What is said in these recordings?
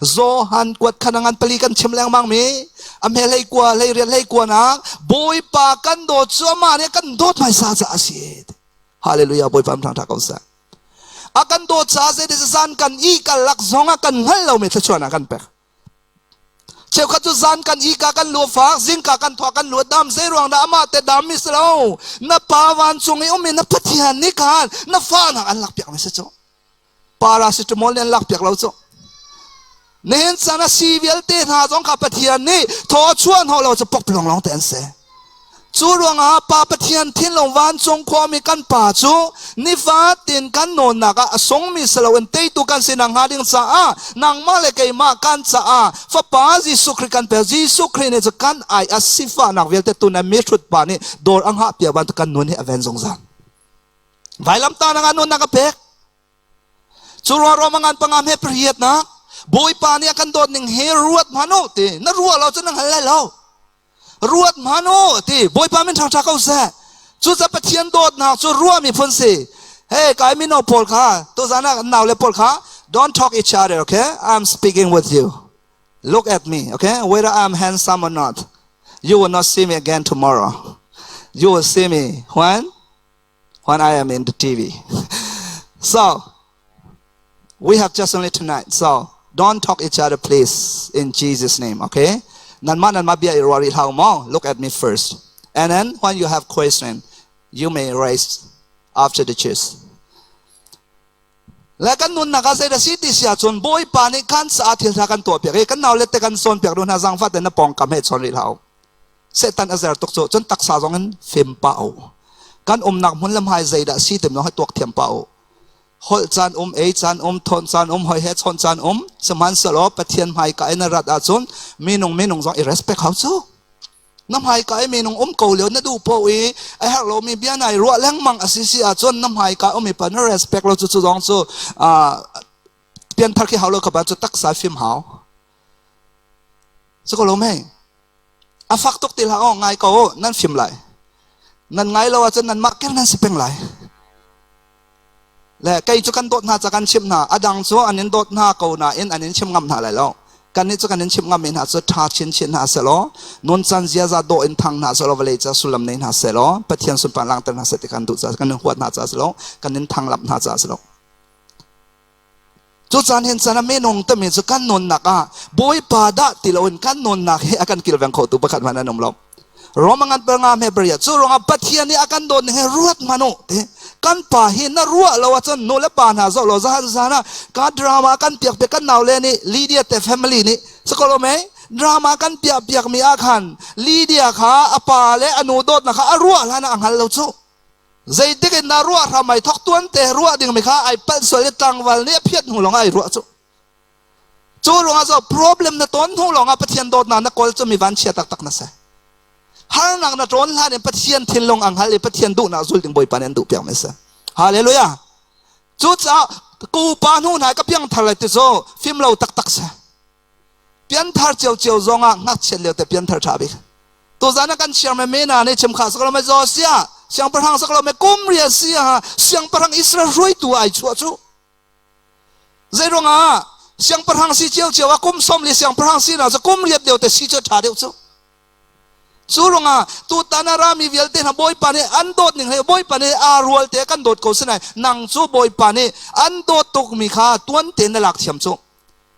Johan kuat khan ngan pali kan chim lengmang mi a hme hlei kua hlei riat hlei kua nak Bawipa kan dawt cu amah nih kan dawt hmaisa ca a si. Hallelujah Bawipa thang tha ko seh. A kan dawt ca zei zan kan i kal lak zong ah kan hngal lo mi thluachuah kan pek. Cheukhat cu zan kan i ka kan lu fak, zingka kan thawk kan lu dam zei ruang dah amah te dam mi si lo. Na pa vancung i um i na Pathian nih khan na fa nak an lak piak mi si cu. Paracetamol nih an lak piak lo cu. Nihin chan a si vialte hna zong kha Pathian nih thaw chuah hnawh lo cu pok long long te an si. Cu ruangah Pa Pathian thinlung vancung khuami kan Pa cu nifatin kan nawnnak ah a sungmi si loin teitu kan si nakhnga ding caah nangmah le keimah kan caah Fapa Jesuh Khrih kan pek. Jesuh Khrih nih cu kan ai a sifahnak vialte tun a mihrut pa nih dawr a hngah piak bantuk kan nun hi a ven zungzal. Vailamtah ah nunnak a pek. Cu ruang ruang ngan panga hme pariatnak Bawipa nih a kan dawt ning hi ruat hmanh u ti na ruah lo cun na hngal lai lo. Ruat hmanh u ti Bawipa min ṭhangṭha ko seh. Cucaah Pathian dawtnak cu ruahmi phun si. Hey, kai mino pawl kha, tuzan ah nau le pawl kha, don't talk each other, okay? I'm speaking with you. Look at me, okay? Whether I'm handsome or not, you will not see me again tomorrow. You will see me when? When I am in the TV. So, we have just only tonight. So, don't talk each other, please, in Jesus' name, okay? Nanmah nanmah bia i ruah rih hlah maw? Look at me first. And then when you have question, you may raise after the church. Le kan nunnak ah zeidah si ti si ahcun Bawipa nih kan caah thil hna kan tuah piak i kan naule te kan cawnpiak duh hna zaangfah tein na pawngkam he chawn rih hlah u. Satan a zer tuk cu cun taksa zong in fim pah u. Kan umnak hmun le hmai zeidah si tim zong hi tuak thiam pah u. Holh caan um, ei caan um, thawn caan um, hoi he chawn caan um, sihmanhsehlaw Pathian hmaika in a rat ahcun minung minung zong i respect hau cu. Na hmaika i minung um ko lio na duh poh i a herh lomi bia nai ruah lengmang a si si ahcun na hmaika um i pa na respect lo cu cu zong cu pianthar khi hau lo kha ba cu taksa fim hau. Si ko lo mei? A fak tuk ti hlah aw ngai ko nan fim lai. Nan ngai lo ahcun nanmah ker nan si peng lai. Le kei cu kan dawt hna ca kan chimh hna. A dang cu an in dawt hna ko nain an in chim ngam hna lai lo. Kannih cu kan in chimh ngammi hna cu ṭha chinchin hna sehlaw, nuncan ziaza dawh in thang hna sehlaw, vawlei ca sullam nei hna sehlaw, Pathian sunpar langhter hna seh ti kan duh caah kan in huat hna caah si lo, kan in thanglamh hna caah si lo. Cu caan hin caan ah minung timi cu kan nunnak ah Bawipa dah ti loin kan nunnak hi a kan kilveng khotu pakhat hmanh an um lo. Roma ngan per nga me beria cu ruangah Pathian nih a kan dawt ning hi ruat hmanh u ti kan pa hi na ruah lo ahcun nu le pa hna zoh lo zahan zan ah ka drama kan piak piak kan nau le nih Lydia te family nih sakolo me drama kan piak piak mi ah khan Lydia kha a pa le a nu dawtnak kha a ruah hlan ah a hngal lo cu Zeitik in dah ruah hram ai thok tuan te ruah ding mi kha ai palh sual i tlangval nih a phiat hnu lawng ai ruah cu. Cu ruangah zo problem na ton hnu lawngah Pathian dawtnak na kawl cu mi vanchia taktak na si. Harnak na ṭawn hlan in Pathian thinlung ang hal i Pathian duhnak zul ding Bawipa nih an duh piak mi si. Hallelujah. Cucaah ku pa hnu hna ka piang thar lai ti cu fim lo taktak si. Pianthar ciocio zongah ngakchiat lio te pianthar ṭha bik. Tuzan ah kan share me mena nih chim kha saklo me Josiah siangpahrang saklo me kum ria sia siangpahrang Israel hruaitu ai chuah cu. Zei ruangah siangpahrang si ciocio ah kum som li siangpahrang si na cu kum riat lio te si cu ṭha deuh cu. Cu ruangah tutan ah rami vialte hna Bawipa nih an dawt ning he Bawipa nih aa rual te kan dawt ko sinai nang cu Bawipa nih an dawt tukmi kha tuan te na lak thiam cu.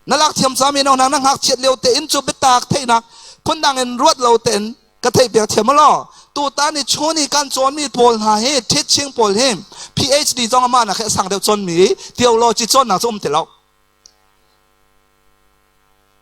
Na lak thiam cami no na ngakchiat lio te in cu biatak theihnak phundang in ruat lo tein ka theih piak thiam law tutan i chun i kan cawnmi pawl hna hi teaching pawl hi PhD zong amah nak hi a sang deuh cawnmi theology cawnnak cu um ti lo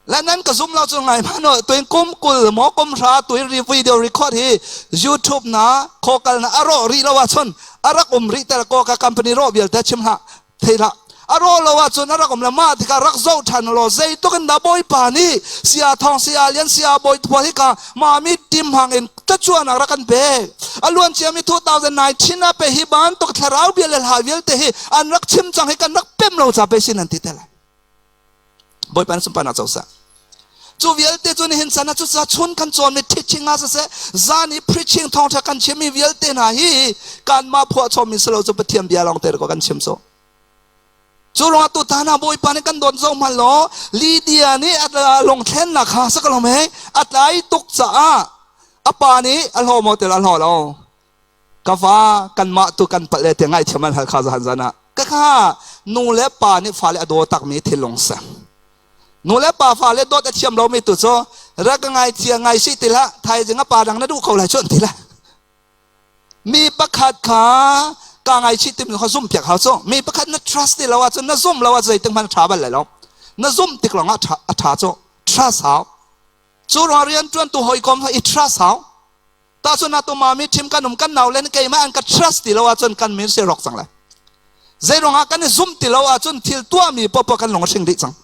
le nan ka zum lo cu ngai hmanh u tuin kum kul maw kum hra tuin video record hi YouTube na khokal na aro rih lo ahcun a rak um rih tel ko ka company ro vialte chim hlah thei hlah a rawh lo ahcun a rak um le mah tikah rak zoh ṭhan law zeitluk in dah Bawipa nih sia thawng sia lian sia bawi thua hi ka mami tim hang in tacuanak rak kan pek a luan ciami 2019 ah pe hi bantuk thlarau bia le hla vialte hi an rak chim cang hi kan rak pem lo ca pe sin an ti te lai Bawipa na sunparnak co seh. Cu vialte cu nihin chan ah cucaah chun kan cawnmi teaching ah siseh, zan i preaching thawngṭha kan chimmi vialte hna hi kanmah phuahchawmmi si lo cu Pathian bia lawng te ko kan chim cu. Cu ruangah tutan ah Bawipa nih kan dawt zoh hmanh law Lydia nih a lungthlennak kha sa ka lawm he a tlai tuk caah a pa nih a hlaw maw tel a hlaw lo. Ka fa kanmah tu kan palh le te ngaihthiam an hal kha zahan zan ah ka kha nu le pa nih fale a daw takmi thinlung si. Nu le pa fale dawt a thiam lomi tu cu rak ka ngaithia ngai si ti hlah thaizing a pa dang na duh kho lai cu an ti lai. Mi pakhat kha kaa ngaichih timi kha zumh piak hau cu. Mi pakhat na trust ti lo ahcun na zumh lo ahcun zeitik hmanh a ṭha bal lai lo. Na zumh tik lawngah a ṭha cu. Trust hau. Cu ruang rianṭuantu hawikom kha i trust hau. Tahcun atu mami ṭhim kan um kan nau len keimah an ka trust ti lo ahcun kan min si rawk cang lai. Zei ruangah kan i zumh ti lo ahcun thil tuahmi popoh kan lung a hring dih cang.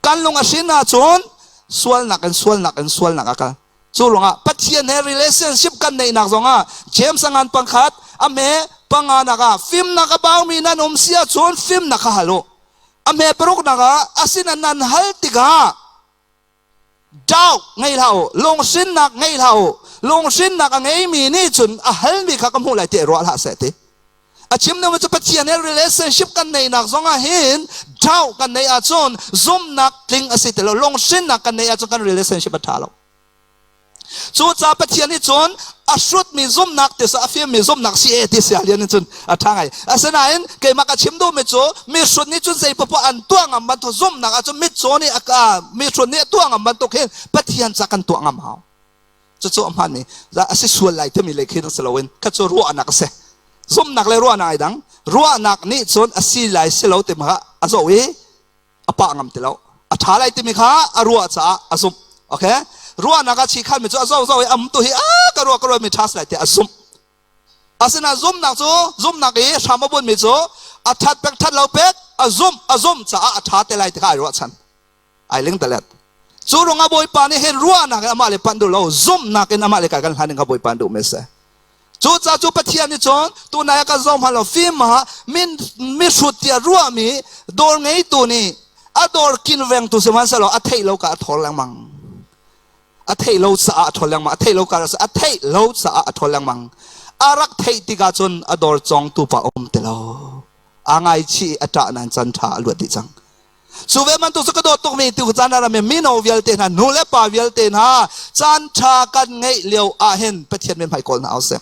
Kan lung a hrin ahcun sualnak in sualnak in sualnak a kal. Cu ruangah Pathian he relationship kan neihnak zongah James a ngan pangkhat a hme panganak ah fimnak a baumi nan um si ahcun fimnak kha hal u. A hme paruknak ah asinan nan hal tikah doubt ngei hlah u, lunghrinnak ngei hlah u. Lunghrinnak a ngeimi nih cun a halmi kha ka hmuh lai ti ruah hlah seh ti. A chim dingmi cu Pathian he relationship kan neihnak zongah hin doubt kan neih ahcun zumhnak tling a si ti lo, lunghrinnak kan neih ahcun kan relationship a ṭha lo. Cucaah Pathian nih cun a hrutmi zumhnak ti a firmi zumhnak si e ti sia lian in cun a ṭha ngai. Asinain keimah ka chim duhmi cu mi hrut nih cun zei poah an tuah ngam bantuk zumhnak ahcun mitcaw nih a mi hrut nih a tuah ngam bantuk hin Pathian ca kan tuah ngam hau. Cucu a hmaanmi a si sual lai timi lei khin si loin kha cu ruahnak a si. Zumhnak le ruahnak ai dang. Ruahnak nih cun a si lai si lo timi kha a zoh i a pah ngam ti lo. A ṭha lai timi kha a ruah caah a zumh. Okay? Ruahnak a chi khanmi cu a zoh zoh i am tu hi a ka ruah ka ruah mi ṭha si lai tiah a zumh. Asinain zumhnak cu zumhnak i hram a bunmi cu a ṭhat pek ṭhat lo pek a zumh a zumh caah a ṭha te lai ti kha ai ruahchan. Ai lingtalet. Cu ruangah Bawipa nih hin ruahnak in amah le panh duh lo, zumhnak in amah le kai kan hlan ding kha Bawipa an duh mi a si. Cucaah cu Pathian nih cun tunai ah kan zoh hmanh lo fim ah min mihrut tiah ruahmi dawr ngeitu nih a dawr kinvengtu sihmanhsehlaw a theih lo ka a thawl lengmang. A theih lo caah a thawl lengmang. A theih lo ka a theih lo caah a thawl lengmang. A rak theih tikah cun a dawr cawngtu pa um ti lo. Aa ngaichih a ṭah nain can ṭha a luat dih cang. Cu ve bantuk cu ka dawt tukmi tu caan ah rami mino vialte hna nu le pa vialte hna caan ṭha kan ngeih lio ah hin Pathian min hmai kawl hna usih.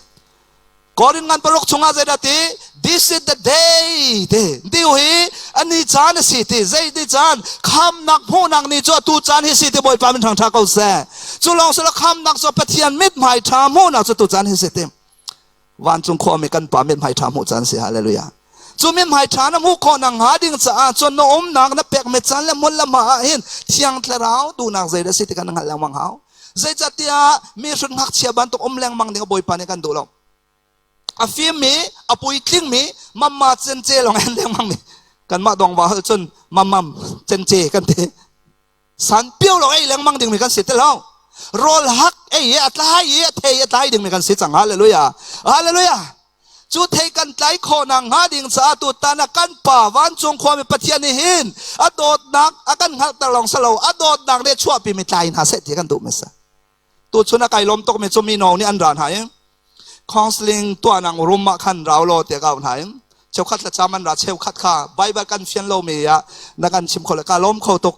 Korin ngan paruk chungah zeidah ti this is the day ti tiu hi ani caan a si ti zei ti caan khamnak hmuhnak ni cu atu caan hi si ti Bawipa min thangṭha ko seh. Cu lawng silo khamnak cu Pathian mithmai ṭha hmuhnak cu tu caan hi si ti. Vancung khuami kan pa mithmai ṭha hmuh caan si hallelujah. Cu mithmai ṭha na hmuh khawh nak hnga ding caah cun na umnak na pekmi caan le hmun le hma ah hin thiang thlarau duhnak zei dah si ti kan hngalh lengmang hau. Zeicahtiah mi hrut ngakchia bantuk um lengmang ding Bawipa nih kan duh lo. A fimmi, a puitlingmi, mamma cence lawng en lengmang mi kanmah dongva hal cun mamam cence kan ti. San pio lo ei lengmang dingmi kan si ti lo. Rawl hak ei i a tlai i a thei a tlai dingmi kan si cang. Hallelujah. Hallelujah. Cu thei kan tlai khawh nak hnga ding caah tutan ah kan Pa vancung khuami Pathian nih hin a dawtnak a kan hngalhter lawng si lo, a dawtnak nih chuahpi mi tlai hna seh ti kan duh mi si. Tuchun a kai lawm tuk mi cu mino nih an ra hna i counseling tuahnak room ah khan rau law tiah ka auh hna i cheukhat thlacam an ra cheukhat kha Bible kan fian lomi ah na kan chim kho le ka lawm kho tuk.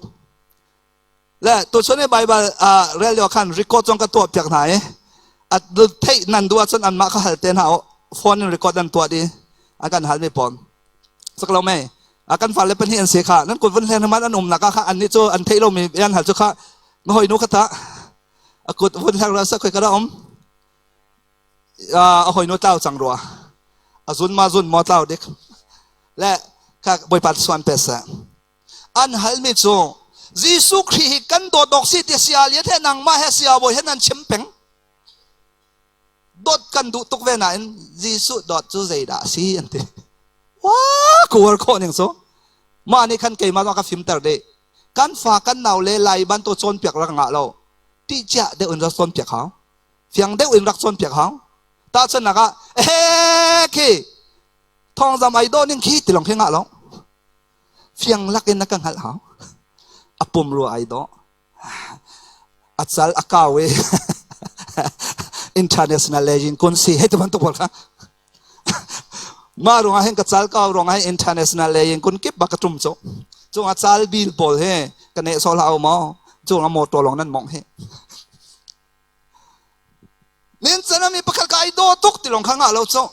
Le tuchun i Bible rel lio khan record zong ka tuah piak hna i a theih nan duh ahcun anmah kha hal te hna u phone in record an tuah di an kan hal mi pawn sak lo mei a kan fale pahnih an si kha nan kut vun hlen man an um nak ah kha an nih cu an theih lomi an hal cu kha na hoi nu kha ta a kut vun hleng ra sa khoi ka ra um a hoi nu tlau cang rua a zun ma zun mo tlau dik le kha bawipa suan pe sa an halmi cu Jesuh Khrih hi kan dawt awk si ti sia lian he nangmah he sia bawi he nan chim peng dawt kan duh tuk ve nain Jesuh dawt cu zeidah a si an ti wa kuar khawh ning cu mah nih khan keimah ka fimter dih kan fa kan nau le lai bantuk cawnpiak rak ngah lo ti cia deuh in rak cawnpiak hau fiang deuh in rak cawnpiak hau tahchunhnak ah eh khi thawngzam ai dawh ning khi ti lawng khi ngah lo fiang lak in na ka hngalh hau a pum rua ai dawh a cal a kau i international legend kun si hei ti bantuk pawl kha. Mah ruangah hin ka cal kau ruangah hin international lei in kun kip bak ka tum cu. Cungah cal bil pawl hi ka neh sawh hlah u maw? Cungah motor lawng nan mongh hi. Min can mi pakhat ka ai daw tuk ti lawng kha ngah lo cu.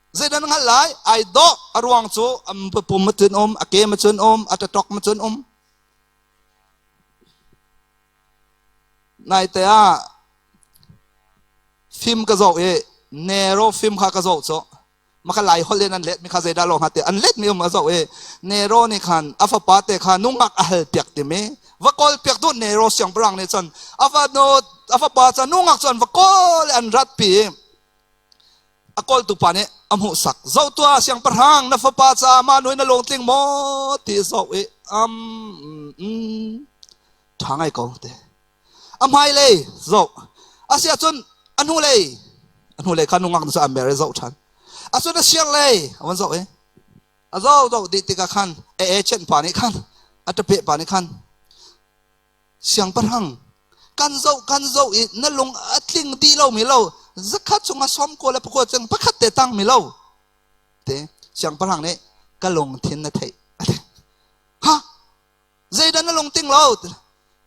Zeidah na hngalh lai? Ai dawh a ruang cu am pum ma cun um, a ke ma cun um, a tatok ma cun um. Naite ah film ka zoh i Nero film kha ka zoh cu maka lai holh in an let mi kha zeidah lawng hna te an let mi um a zoh i Nero nih khan a fapa te kha nungak a hal piak timi va kawl piak tu Nero siangpahrang nih cun a fa no a fapa cu nungak cu an va kawl an rat pi a kawltu pa nih a hmuhsak zoh tuah siangpahrang na fapa caah mah nu na lungtling maw ti zoh i um ṭha ngai ko te a hmailei zoh a si ahcun a hnulei a hnulei kha nungak nu cu a mer i zoh ṭhan a cun a sirlei a van zoh i a zoh zoh dih tikah khan a agent pa nih khan a ṭapeh pa nih khan siangpahrang kan zoh kan zoh i na lung a tling dih lo mi lo zakhat chungah sawm kaw le pakua ceng pakhat te tang mi lo te siangpahrang nih ka lungthin na theih ha zeidah na lungting lo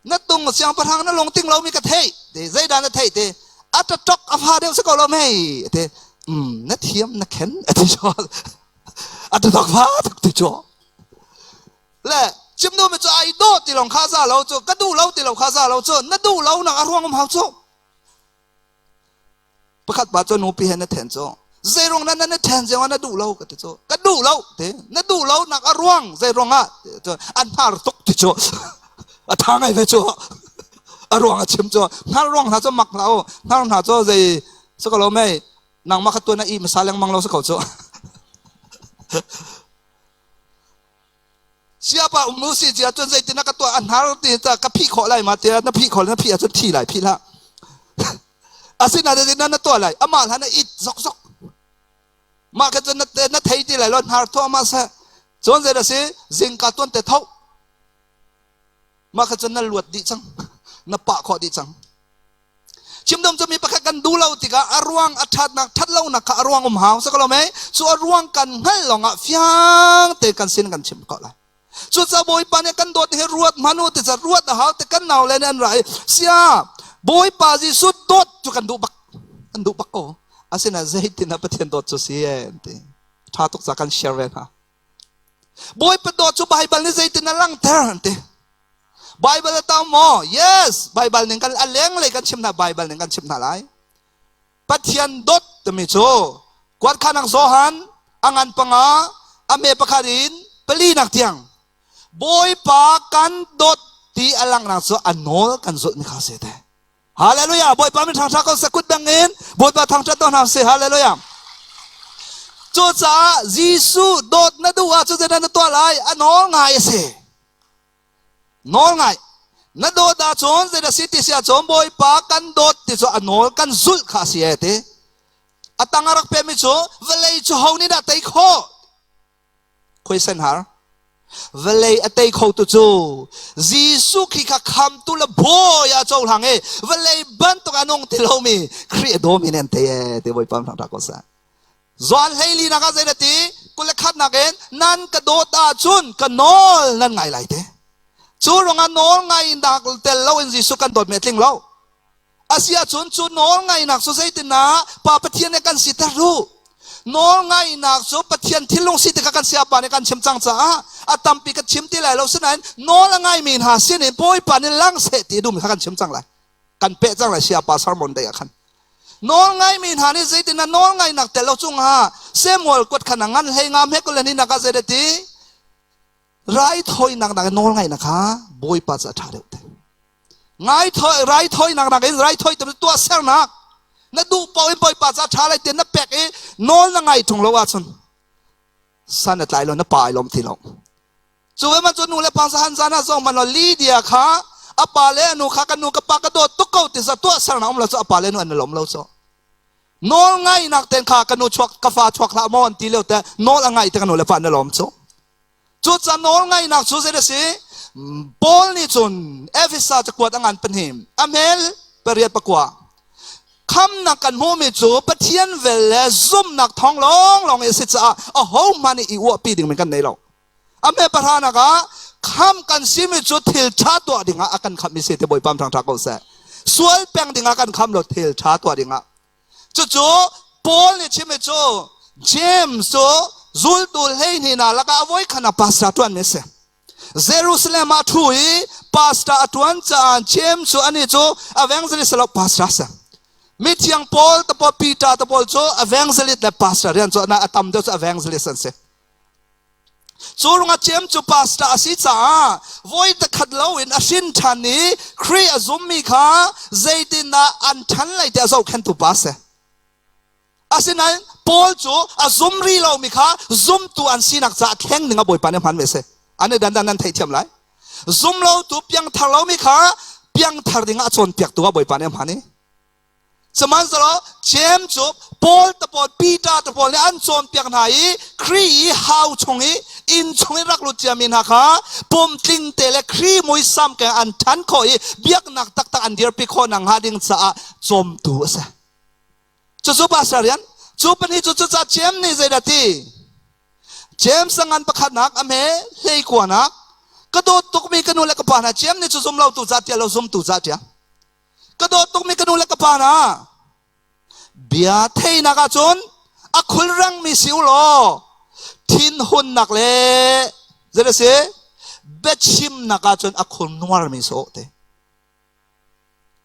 na tung siangpahrang na lungting lo mi ka theih te zeidah na theih te a tatok a fa deuh si ko lo mei te na thiam na khen a ti cho a tatok fa tuk ti cho le chim nu mi cu ai do ti long kha za lo cu ka duh lo ti lo kha za lo cu na duh lo nak a ruang um hau cu Pakhat pa cu nupi he na then cu zeirung na na then zeirung na duh lo ka ti cu ka duh lo ti na duh lo nak a ruang zeirung ah an hnar tuk ti cu a tha ngai ve cu a ruang a chim cu hnar ruang hna cu mak hlah u hnar hna cu zei si ko lo mei nangmah kha tuan na i masa lengmang lo si ko cu Siapa um u si cia cun zeitin na ka tuah a hnar ti ta ka phih khawh lai ma ti na phih khawh na phih ahcun thi lai phih hlah. Asinain na na tuah lai amah hlan na it zok zok. Mah kha cun na thei ti lai lo hnar thaw ma seh. Cun zei da si zingka tuan te tho. Mah kha cun na luat dih cang. Na pah khawh dih cang. Chimdom cu mi pakhat kan duh lo tikah a ruang a ṭhatnak ṭhat lonak kha a ruang um hau sa ko lo mei cu a ruang kan hngalh lawngah fiang te kan sin kan chim ko lai cucaah Bawipa nih kan dawt hi ruat hmanh u ti ca ruat a hau te kan nau le nih an ra i sia Bawipa Jesuh dawt cu kan duh bak kan duh bak ko asinain zeitin ah Pathian dawt cu si e ti ṭha tuk ca kan share ve hna Bawipa dawt cu Baibal nih zeitin a langhter an ti. Baibal a tam maw? Yes, Baibal ning kan a lenglei kan chim hna Baibal ning kan chim hna lai. Pathian dawt timi cu kuatkhanak Johan a ngan panga a me pakhat in pali nak tiang Bawipa kan dawt ti a langhnak cu a nawl kan zulh ni kha si te. Hallelujah. Bawipa min thangṭhat ko seh kut bang in Bawipa thangṭhat to hna sih. Hallelujah. Cucaah Jesuh dawt na duh ahcun zeidah na tuah lai? A nawl ngai a si. Nawl ngai. Na dawt ahcun zeidah si ti si ahcun Bawipa kan dawt ti cu a nawl kan zulh kha a si e ti. A tang a rak pemi cu vawlei cu ho nih dah tei khawh? Khuaisen har. Vawlei a tei khotu cu Jesuh Khrih kha khamtu le bawi ah cohlang i vawlei bantuk a nung ti lomi Khrih a dawmi nih an tei ee ti Bawipa thangṭhat ko seh. Johan 14 nak ah zei na ti? 21 in nan ka dawt ahcun ka nawl nan ngai lai te. Cu ruangah nawl ngai in dah tel loin Jesuh kan dawtmi a tling lo. Asiahcun cu nawlngaihnak cu zeitinah Pa Pathian nih kan siter duh? Nawlngaihnak cu Pathian thinlung si tikah kan sayapa nih kan chim cang caah a tampi ka chim ti lai lo sinain nawl a ngaimi hna sin in Bawipa nih lang seh ti duhmi kha kan chim cang lai. Kan peh cang lai sayapa sermon dei ah khan. Nawl ngaimi hna nih zeitinah nawlngaihnak tel lo cungah Samuel kuat khan a ngan hlei ngam he kulen hi nak ah zeidah ti? Raithawinak nak in nawlngaihnak kha Bawipa cu a ṭha deuh te. Ngaithawi raithawinak nak in raithawi tu tuahsernak na duh paoh in Bawipa ca ṭha lai tiah na pek i nawl na ngai ṭung lo ahcun san a tlai lo na pa ai lawm ti lo. Cu ve man cu nu le pa zahan zan ah zong man lo Lydia kha a pa le a nu kha ka nu ka pa ka dawt tuk ko ti za tuahsernak um lo cu a pa le nu an i lawm lo cu. Nawl ngaihnak ten kha ka nu chuak ka fa chuak hlah maw an ti lio te nawl a ngaih te ka nu le pa an i lawm cu. Cucaah nawlngaihnak cu zei a si? Paul nih cun Efesa cakuat a ngan pahnih, a hmel pariat pakua. Khamnak kan hmuhmi cu Pathian vel le zumhnak thawng lawnglawng i a si caah ahohmanh nih i uahpi dingmi kan nei lo. A hme pahranak ah kham kan simi cu thil ṭha tuah dingah a kan khammi si ti Bawipa ṭhangṭha ko seh. Sual peng dingah kan kham lo thil ṭha tuah dingah. Cucu Paul nih chimmi cu James cu zultu 12 hna lakah a voikhat ah pastor ṭuanmi a si. Jerusalem ah ṭhu i pastor a ṭuan caah James cu anih cu evangelist lo pastor a si. Mithiang Paul te pawl Peter te pawl cu evangelist le pastor rian cu a tam deuh cu evangelist an si. Cu ruangah James cu pastor a si caah voi takhat loin a hrin ṭhan i Khrih a zummi kha zeitindah an ṭhan lai ti a zohkhenhtu pa a si. Asinain Paul cu a zum rih lomi kha zumtu an sinak caah thleng ding ah Bawipa nih a hmanmi a si. An i dandan nan theihthiam lai. Zum lotu piangthar lomi kha piangthar ding ah a cawnpiaktu ah Bawipa nih a hman i Sihmanhsehlaw James cu Paul te pawl, Peter te pawl nih an cawnpiak hna i Khrih i hau chung i inn chung i rak lut ciami hna kha pumtling te le Khrih muisam keng an ṭhan khawh i biaknak taktak an dirpi khawh nakhnga ding caah cawmtu a si. Cucu pastor rian. Cu pahnih cu cucaah James nih zeidah ti? James a ngan pakhatnak a hme hleikuanak ka dawt tukmi ka nu le ka pa hna James nih cu zum lo tu ca tia lo zumtu ca tia. Ka dawt tukmi ka nu le ka pa hna bia theinak ahcun a khulrangmi si u law thinhunnak le zei a si biachimnak ahcun a khul nuarmi si awh te.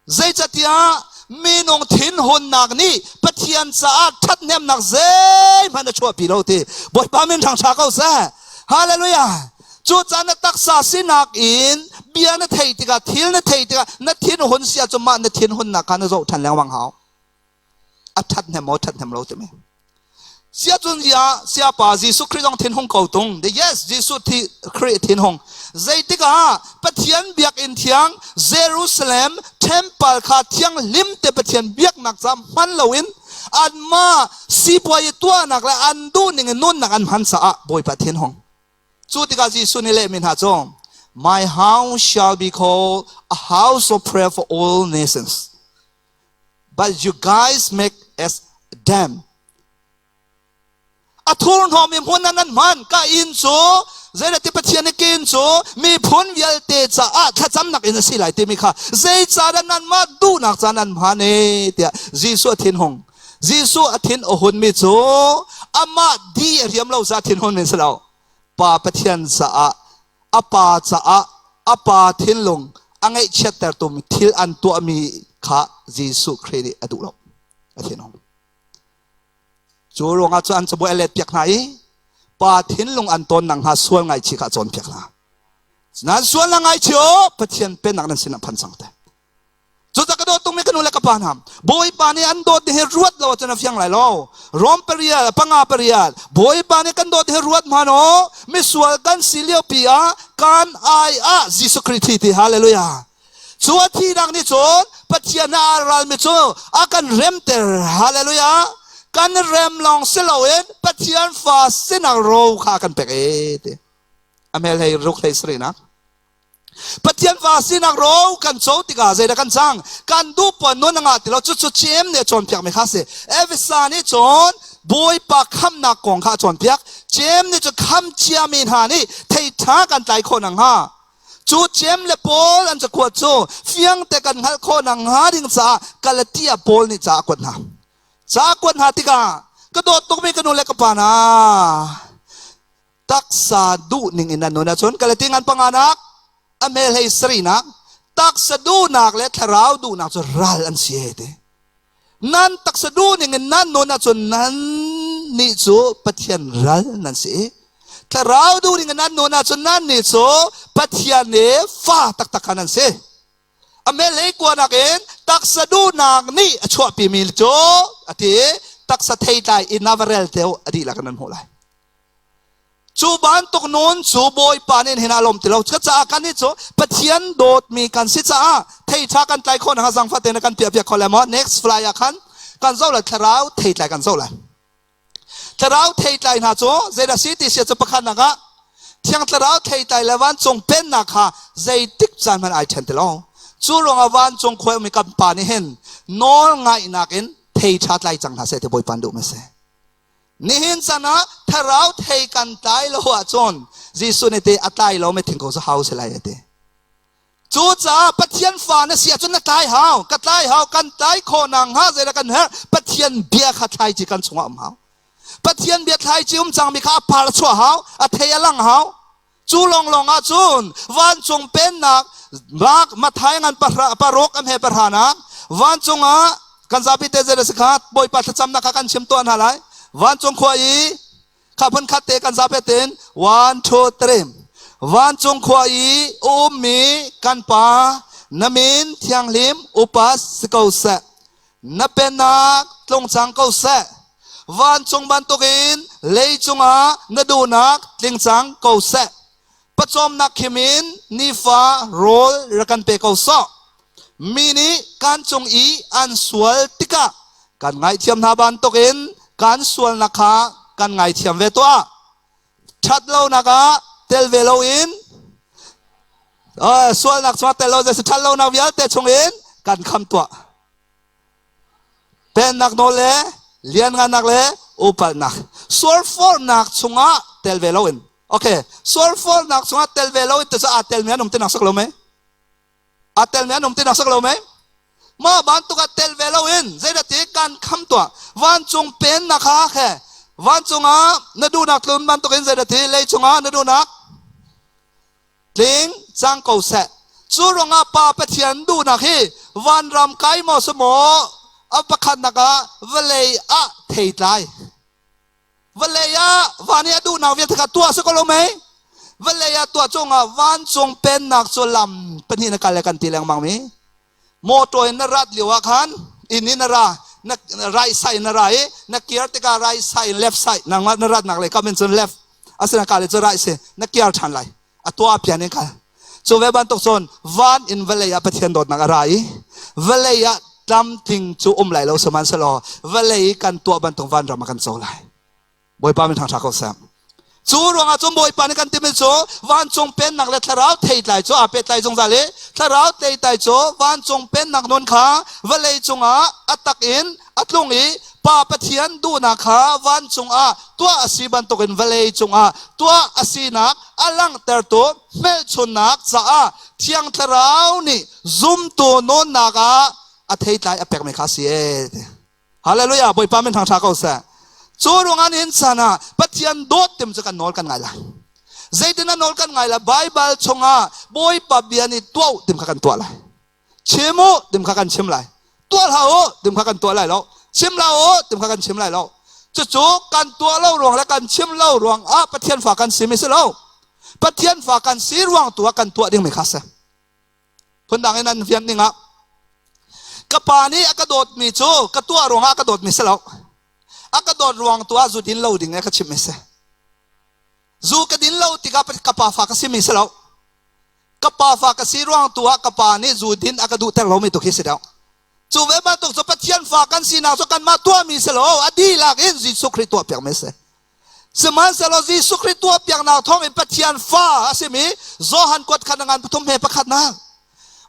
Zeicatiah minung thinhunnak nih Pathian caah ṭhathnemnak zeihmanh a chuahpi lo ti Bawipa min ṭhangṭha ko seh. Hallelujah! Cucaah na taksa sinak in bia na theih tikah, thil na theih tikah na thinhun si ahcun mah na thinhunnak kha na zoh ṭhan lengmang hau. A ṭhathnem maw ṭhathnem lo timi. Siacun ya siapa Jesuh Khrih zong thinhung ko tung. The yes, Jesuh thi Khrih thinhung. Zeitik ah Pathian biakinn thiang Jerusalem temple kha thianghlim te Pathian biaknak ca hman loin anmah sipuai tuahnak le an duh ning in nunnak an hman caah Bawipa thinhung. Cu tikah Jesuh nih lehmi hna cu My house shall be called a house of prayer for all nations. But you guys make as them. A thurhnawm i hmun ah nan hman ka inn cu zeirati Pathian i kin cu miphun vialte caah thlacamnak inn a si lai timi kha zeicahdah nanmah duhnak ca nan hman e tiah Jesuh a thinhung. Jesuh a thin a hunmi cu amah di a riam lo caah thinhun men si lo. Pa Pathian caah a pa caah a pa thinlung a ngaihchiattertu thil an tuahmi kha Jesuh Khrih nih a duh lo. A thinhung. Cu ruangah cu an cabuai a let piak hna i pa thinlung an tawn nakhnga sual ngaichih kha a cawnpiak hna. Nan sual na ngaichih o Pathian pennak nan sin ah phan cang te. Cucaah ka dawt tungmi ka nu le ka pa hna, Bawipa nih an dawt hi ruat lo ahcun a fiang lai lo. Rom pariat, panga pariat, Bawipa nih kan dawt hi ruat hmanh aw, misual kan si lio pi ah kan ai ah Jesuh Khrih thi ti hallelujah. Cu a thihnak nih cun Pathian a ralmi cu a kan remter hallelujah. Kan rem lawng si loin Pathian fa sinak ro kha a kan pek e ti. A hmel hei ruk hlei sarihnak. Pathian fa sinak ro kan co tikah zeidah kan cang? Kan duh puan nun a ngah ti lo. Cucu CM nih a cawnpiakmi kha a si. Efesa nih cun Bawipa khamnak kong kha a cawnpiak. CM nih cun kham ciami hna nih thei ṭha kan tlai khawh nakhnga cu CM le Paul an cakuat cu fiangte kan hngalh khawh nakhnga ding caah Galatia Paul nih ca a kuat hna. Ca a kuat hna tikah ka dawt tukmi ka nu le ka pa hna taksa duhning in an nun ahcun Galati ngan panganak a hmel hei sarihnak taksa duhnak le thlarau duhnak cu ral an si he ti nan taksa duhning in nan nun ahcun nan nih cu Pathian ral nan si i thlarau duhning in nan nun ahcun nan nih cu Pathian nih fa taktak kha nan si a melei kuanak in taksa duhnak nih a chuahpimi cu a ti taksa theitlai in a va rel teo a dihlak in nan hmuh lai Cu bantuk nun cu Bawipa nih hin a lawm ti lo. Cucaah kan nih cu Pathian dawtmi kan si caah theiṭha kan tlai khawh nakhnga zaangfah tein kan piahpiak kho lai maw? Next fly ah khan kan zoh lai thlarau theitlai kan zoh lai. Thlarau theitlai hna cu zeidah si ti sia cu pakhatnak ah Thiang Thlarau theitlai le vancung pennak kha zeitik caan hmanh ai ṭhen ti lo. Cu ruangah vancung khua ummi kan pa nih hin nawl ngaihnak in thei ṭha tlai cang hna seh ti Bawipa duh mi si. Nihin chan ah thlarau thei kan tlai lo ahcun Jesuh nih ti a tlai lo mi thingkung cu hau si lai a ti. Cucaah Pathian fa na si ahcun na tlai hau, ka tlai hau, kan tlai khawh nakhnga zeidah kan herh? Pathian bia kha thlaici kan chungah um hau. Pathian bia thlaici um cangmi kha a par a chuah hau, a thei a lang hau. Cu lawnglawng ah cun vancung pennak Mark Matthai ngan pahra paruk am he pahra nak vancung ah kan zapi te zei si kha Bawipa thlacamnak kha kan chim tuah hna lai. Vancung khua i kha phun khat te kan zapi ten 1 2 3 Vancung khua i ummi kan pa na min thianghlim upas si ko seh. Na pennak tlung cang ko seh. Vancung bantukin leicung ah na duhnak tling cang ko seh. Pawcawmnak khim in nifa rawl rak kan pe ko sawh. Mi nih kan cung i an sual tikah kan ngaihthiam hna bantukin kan sualnak kha kan ngaithiam ve tuah. Ṭhat lonak ah tel ve loin sualnak chungah tel lo ṭhat lonak vialte chungin kan kham tuah. Pennak nawl le lianngannak le upalnak sualfornak chungah tel ve loin. Okay, sualfornak chungah tel ve loin te cu aa telmi an um ti nak sak lo mei? Aa telmi an um ti nak sak lo mei? Mah bantuk ah tel ve loin zeidah ti kan kham tuah vancung pennak kha khe vancung ah na duhnak tlun bantukin zeidah ti leicung ah na duhnak tling cang ko seh. Cu ruangah Pa Pathian duhnak hi vanram kai maw si maw a pakhatnak ah vawlei ah theitlai. Vawlei ah van i a duhnak vialte kha tuah si ko lo mei? Vawlei ah tuah cungah vancung pennak cu lam pahnih na kal le kan ti lengmang mi. Motor in na rat lio ah khan inn in na ra na right side na ra i na kir tikah right side in left side nangmah na ratnak lei kam in cun left asina ka le cu right si na kir ṭhan lai a tuah pian in kal cu ve bantuk cun van in vawlei ah Pathian dawtnak a ra i vawlei ah tlamtling cu um lai lo sihmanhsehlaw vawlei kan tuah bantuk vanram ah kan co lai. Bawipa min thangṭha ko seh. Cu ruangah cun Bawipa nih kan timi cu vancung pennak le thlarau theitlai cu aa pehtlai zungzal i thlarau theitlai cu vancung pennak nun kha vawlei cungah a tak in a tlung i Pa Pathian duhnak kha vancung ah tuah a si bantukin vawlei cungah tuah a sinak a langhtertu hmelchunnak caah Thiang Thlarau nih zumtu nawnnak ah a theitlai a pekmi kha a si ee. Hallelujah! Bawipa min thangṭha ko seh. Cu ruangah nihin caan ah Pathian dawt tim cu kan nawl kan ngai lai. Zeitin a nawl kan ngai lai? Baibal chungah Bawipa bia nih tuah tim kha kan tuah lai. Chim u tim kha kan chim lai. Tuah hlah u tim kha kan tuah lai lo. Chim hlah u tim kha kan chim lai lo. Cucu kan tuah lo ruang le kan chim lo ruang ah Pathian fa kan si mi si lo. Pathian fa kan si ruang tu ah kan tuah ding mi kha si. Phundang in an fian ning ah ka pa nih a ka dawtmi cu ka tuah ruangah a ka dawtmi si lo. A ka dawt ruang tu ah zu din lo ding e ka chimh mi si. Zu ka din lo tikah ka pa fa ka si mi si lo. Ka pa fa ka si ruang tu ah ka pa nih zu din a ka duhter lomi tu khi si deuh. Cu ve bantuk cu Pathian fa kan sinak cu kanmah tuahmi si lo, a dihlak in Jesuh Khrih tuahpiak mi si. Sihmanhsehlaw Jesuh Khrih tuahpiaknak thawngin Pathian fa a simi Johan kuat khat ngan pathum he pakhatnak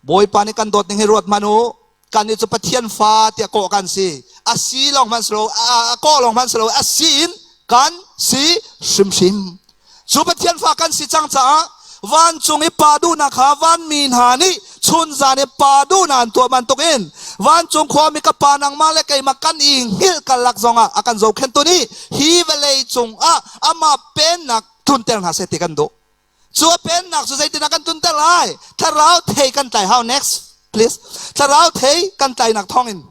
Bawipa nih kan dawt ning hi ruat hmanh u. Kannih cu Pathian fa tiah kawh kan si. A si lawng hmanh si lo, a kawh lawng hmanh si lo, a si in kan si hrimhrim. Cu Pathian fa kan si cang caah vancung i pa duhnak kha vanmi hna nih chunzan i pa duhnak an tuah bantukin vancung khuami ka pa nangmah le keimah kan i hngilh karlak zongah a kan zohkhenhtu nih hi vawlei cungah amah pennak tlunter hna seh ti kan duh. Cu a pennak cu zeitindah kan tlunter lai? Thlarau thei kan tlai hau. Next, please. Thlarau thei kan tlainak thawngin.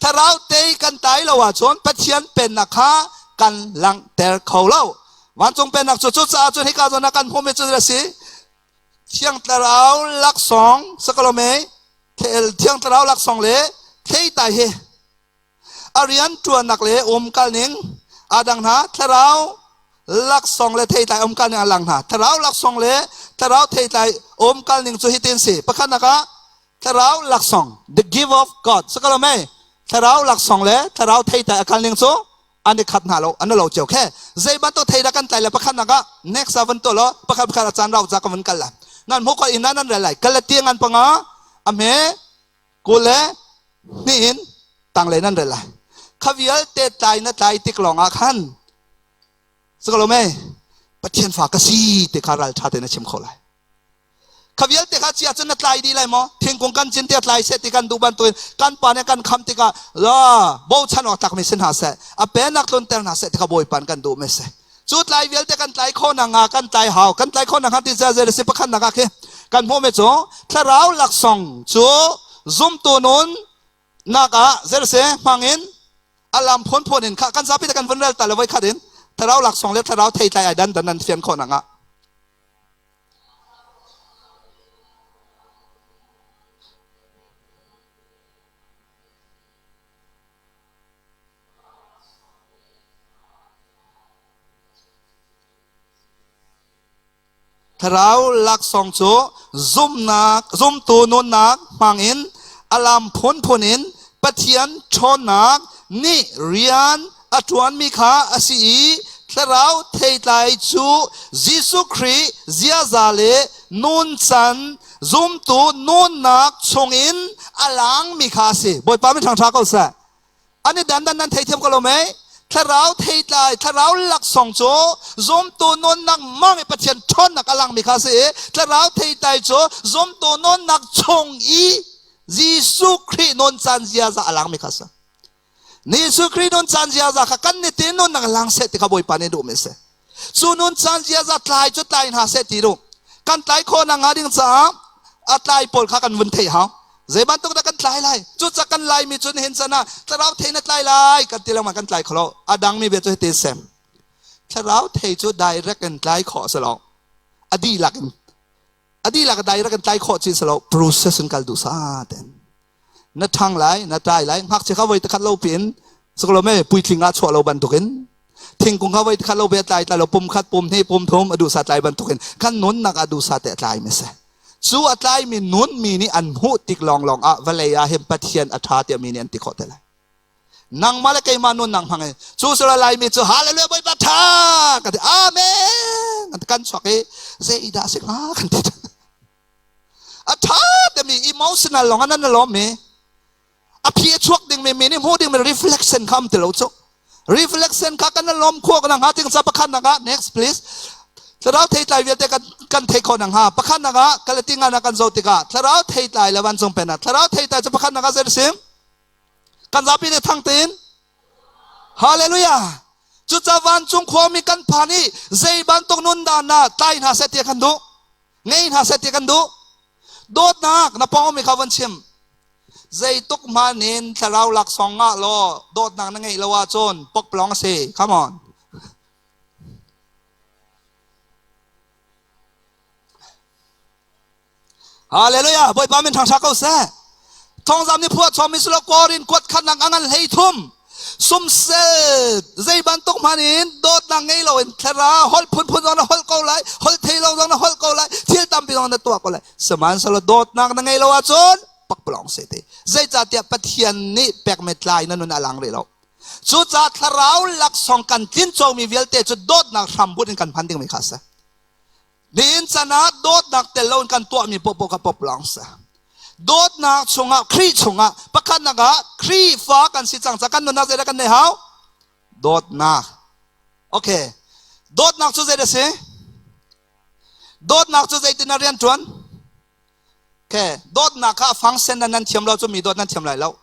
Thlarau tei kan tlai lo ahcun Pathian pennak kha kan langhter kho lo. Vancung pennak cu cucaah cun hika zawn ah kan hmuhmi cu a si. Thiang Thlarau laksawng sakalome Thiang Thlarau laksawng le theitai hi a rian ṭuannak le umkal ning aa dang hna. Thlarau laksawng le theitlai umkal ning a lang hna. Thlarau laksawng le thlarau theitlai umkal ning cu hitin si. Pakhatnak ah thlarau laksawng, the gift of God. Sakalo mei thlarau laksawng le thlarau theitlai a kal ning cu an i khat hna lo, an lo cio khe. Zei bantuk thei dah kan tlai le pakhatnak ah next ah van tuah law pakhat pakhat a caan rau ca ka van kal lai. Nan hmuh ko inn ah nan rel lai. Galatia ngan panga. A hme kul le hnih in tanglei nan rel lai. Kha vialte tlai na tlai tik lawng ah khan si ko lo mei Pathian fa ka si ti kha ralṭha tein na chim kho lai. Kha vialte kha chia cun na tlai dih lai maw? Thingkung kan cin tiah tlai seh ti kan duh bantukin kan pa nih kan kham tikah la bochan awk tlakmi si hna seh, a pennak tlunter hna seh ti kha Bawipa kan duh mi si. Cu tlai vialte kan tlai khawh nakhnga kan tlai hau. Kan tlai khawh nakhnga ti zei si pakhat nak ah khi kan hmuhmi cu thlarau laksawng cu zumtu nun nak ah zei si hmang in a lam phunphun in kha kan zapi te kan vun rel ta le voi khat in thlarau laksawng le thlarau theitlai ai dan dan nan fian khawh nakhnga. Thlarau laksawng cu zumnak, zumtu nunnak hmangin a lam phunphun in Pathian ṭhawnnak nih rian a ṭuanmi kha a si i thlarau theitlai cu Jesuh Khrih ziaza le nuncan zumtu nunnak chungin a langmi kha a si. Bawipa min ṭhangṭha ko seh. An i dandan nan theithiam ko lo mei? Thlarau theitlai, thlarau laksawng cu zumtu nunnak mang i Pathian ṭhawnnak a langmi kha a si i thlarau theitlai cu zumtu nunnak chung i Jesuh Khrih nuncan ziaza a langmi kha a si. Jesuh Khrih nuncan ziaza kha kan nitin nunnak lang seh ti kha Bawipa nih duhmi a si. Cu nuncan ziaza tlai cu tlai hna seh ti duh. Kan tlai khawh nakhnga ding caah a tlai pawl kha kan vun theih hau. Zei bantuk dah kan tlai lai? Cucaah kan Laimi cu nihin chan ah thlarau thei na tlai lai kan ti lengmang kan tlai kho lo. A dangmi bia cu hiti sem. Thlarau thei cu direct in tlai khawh a si lo. A dihlak in a dihlak direct in tlai khawh chi si lo. Process in kal duh sa ten. Na ṭhang lai, na tlai lai. Ngakchia kha voi takhat lo piin suklo me puitling ah chuah lo bantukin thingkung kha voi takhat lo be tlai tlai lo pum khat pum hnih pum thum a duhsa tlai bantukin kan nunnak ah duhsa te a tlai mi si. Cu a tlaimi nun mi nih an hmuh tik lawnglawng ah vawlei ah hin Pathian a ṭha tiah mi nih an ti khawh te lai. Nangmah le keimah nunnak hmang in cu sura Laimi cu hallelujah Bawipa ṭha kan ti amen kan ti kan chuak i zeidah a si hnga kan ti. A ṭha timi emotional lawng ah nan i lawm mi a phi a chuak ding mi mi nih hmuh ding mi reflection kha um ti lo cu reflection kha kan lawm khawh na hnga ting ca pakhat nak ah next please thlarau theitlai vialte kan kan thei khawh na hnga pakhat nak ah kalati nga na kan zo tikah thlarau theitlai le vancung pen ah thlarau theitlai cu pakhat nak ah zei sim kan zapi nih thang tein hallelujah cuca vancung khuami kan phan i zei bantuk nun dan na tlai hna seh tiah kan duh ngei hna seh tiah kan duh dawtnak na pawng mi kha van chim Zeituk hmanh in thlarau laksawng ngah law dawtnak na ngeih lo ahcun pokplawng a si. Come on. Hallelujah. Bawipa min thangṭha ko seh. Thawngzam nih phuah chom mi silo Korin kuat khat nak a ngan hlei thum. Sumsel zei bantuk hmanh in dawtnak ngei lo in thlarau holh phunphun zong na holh ko lai, holh thei lo zong na holh ko lai, thil tampi zong na tuah ko lai. Sihmanhsehlaw dawtnak na ngei lo ahcun pakpalawng si ti. Zeicahtiah Pathian nih pekmi tlai na nun a lang rih lo. Cucaah thlarau laksawng kan tlincomi vialte cu dawtnak hrambunh in kan hman dingmi kha a si. Nihin chan ah dawtnak tel loin kan tuahmi paohpaoh kha poplawng si. Dawtnak chungah Khrih chungah pakhatnak ah Khrihfa kan si cang caah kan nunnak zeidah kan neih hau? Dawtnak. Okay. Dawtnak cu zeidah si? Dawtnak cu zeitin a rian ṭuan? Okay. Dawtnak kha a function nan thiam lo cu mi dawt nan thiam lai lo.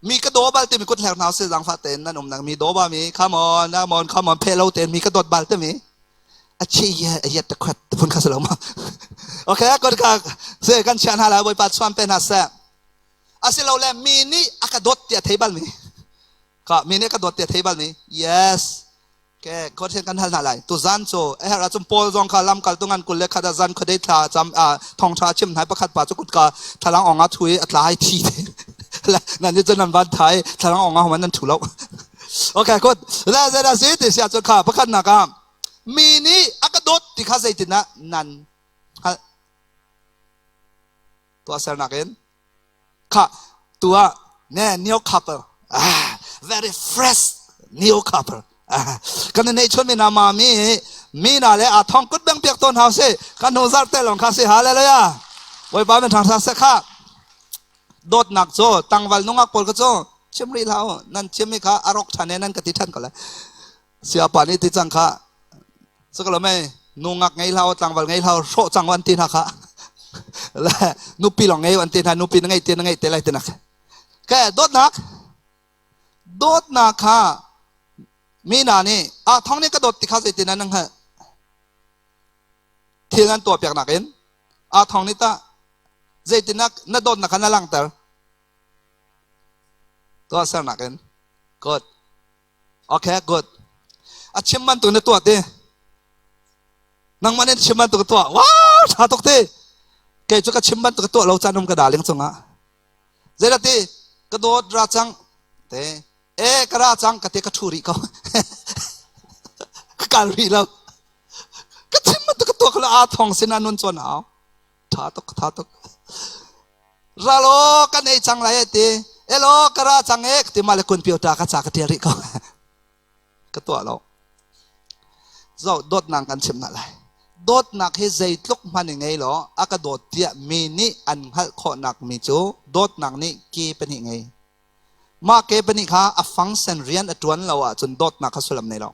Mi ka daw bal timi kut hler hna usih zaangfah tein nan umnak mi daw ba mi come on come on come on phe lo tein mi ka dawt bal timi a chi ye a yet ta khuat phun kha si lo ma okay kut ka se kan chiah hna lai bawipa chuan pe hna seh asilo le mi nih a ka dawt tiah thei bal mi ka mi nih a ka dawt tiah thei bal mi yes Ke khuathen kan hal hna lai. Tuzan cu a herh ahcun Paul zong kha lamkaltu ngan 21 ah zan khuadei thla cam thawngṭha a chim hna i pakhat pa cu kutka thlalang ong ah thu i a tla i thi te. Nan nih cun nan van tha i thlalang ong ah homan nan thu lo. Okay, good. Le zeidah si ti si ahcun kha pakhatnak ah mi nih a ka dawt ti kha zeitin ah nan hngalh. Tuahsernak in Kha tu ah ne new couple ah very fresh new couple ah kan nei chun mi na ma mi mi na le a thong kut bang piak ton hau si kan hnu zar te long kha si hallelujah. Bawipa min ṭhang seh kha. Dawtnak cu tangval nungak pawl kha cu chim rih hlah u. Nan chim i kha a rok ṭhan e nan ka ti ṭhan ko lai. Siapa nih ti cang kha. Saka mei nungak ngei hlah u, tlangval ngei hlah u, hrawh cang an ti hna kha. Le nupi lawng ngei an ti hna, nupi na ngei te na ngei te lai ti nak. Ke dawtnak dawtnak kha mi hna nih a thong nih ka dawt ti kha zeitin an hngalh? Thil an tuahpiak nakin aa thong nih tah zeitin na dawtnak kha na langhter? Tuahsernak in. Good. Okay, good. A chim bantuk na tuah ti. Nangmah nih chim bantuk tuah. Wow, tha tuk ti. Kei cu ka chim bantuk tuah lo caan um ka darling cungah. Zeidah ti? Ka dawt ra cang. Te. E ka ra cang ka te ka ṭhu rih ko. Ka kal rih lo. Ka chim bantuk ka tuah kho lo aa thong sin ah nun cawn hau. Tha tuk, tha tuk. Ra law kan ei cang lai ti. Elo ka ra cang e ti mah le computer ka ca ka ṭial rih ko. Ka tuah lo. Zo dawtnak kan chim hna lai. Dawtnak hi zeitluk hmanh i ngei law a ka dawt tiah mi nih an hngalh khawhnak mi cu dawtnak nih ke pahnih ngei. Mah ke pahnih kha a function rian a ṭuan lo ahcun dawtnak kha sullam nei lo.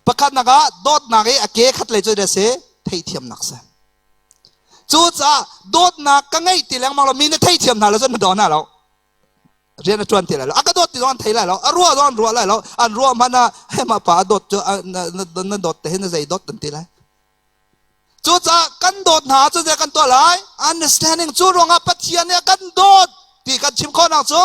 Pakhatnak ah dawtnak i a ke khat lei cu si theithiamnak si. Cucaah dawtnak ka ngeih ti lengmang lo mi na theithiam hna lo cun na daw hna lo. Rian a ṭuan ti lai lo. A ka dawt ti zong an thei lai lo. A ruah zong an ruah lai lo. An ruah hmanh ah he mah pa a dawt cu na dawt te hi na zei dawt an ti lai. Cucaah kan dawt hna cu zei kan tuah lai? Understanding cu ruangah Pathian nih a kan dawt ti kan chim khawhnak cu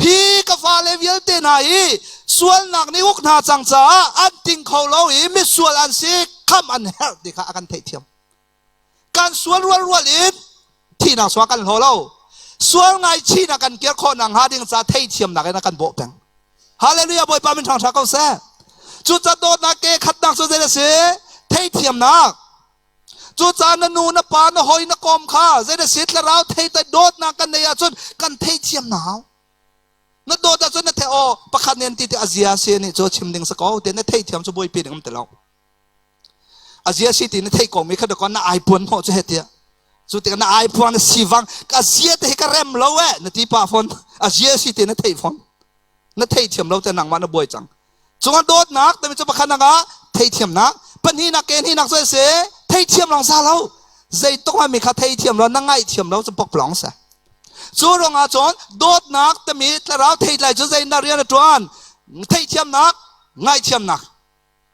hi ka fale vialte hna hi sualnak nih uk hna cang caah an ting kho lo i misual an si khamh an herh ti kha a kan theihthiam. Kan sual rual rual in thihnak sual kan hlaw lo. Sual ngaichihnak kan kir khawh nak hnga ding ca theithiamnak in a kan bawh peng. Hallelujah Bawipa min ṭhang ko seh. Cucaah dawtnak ke khatnak cu zei a si? Theithiamnak. Cucaah na nu na pa na hoi na kom kha zei a si thlarau thei dawtnak kan neih ahcun kan theithiam na hau. Na dawt ahcun na the aw pakhat nen ti ti a zia si nih cu chim ding sa ko te na theithiam cu buaipi ding um ti lo. A zia si ti na theih ko mi kha dakaw na ai puan hnawh cu he tiah. Cu tikah na ai puang na sivang ka zia te hi ka rem lo eh na ti pa fawn. A zia si ti na theih fawn. Na theithiam lo te nangmah na buai cang. Cungah dawtnak timi cu pakhat nak ah theithiamnak, pahnihnak ke hnihnak cu a si theithiam lawng sa lo. Zeitluk hmanh mi kha theithiam lo na ngaihthiam lo cu pokplawng si. Cu ruangah cun dawtnak timi thlarau theitlai cu zei na rian a ṭuan? Theihthiamnak, ngaihthiamnak.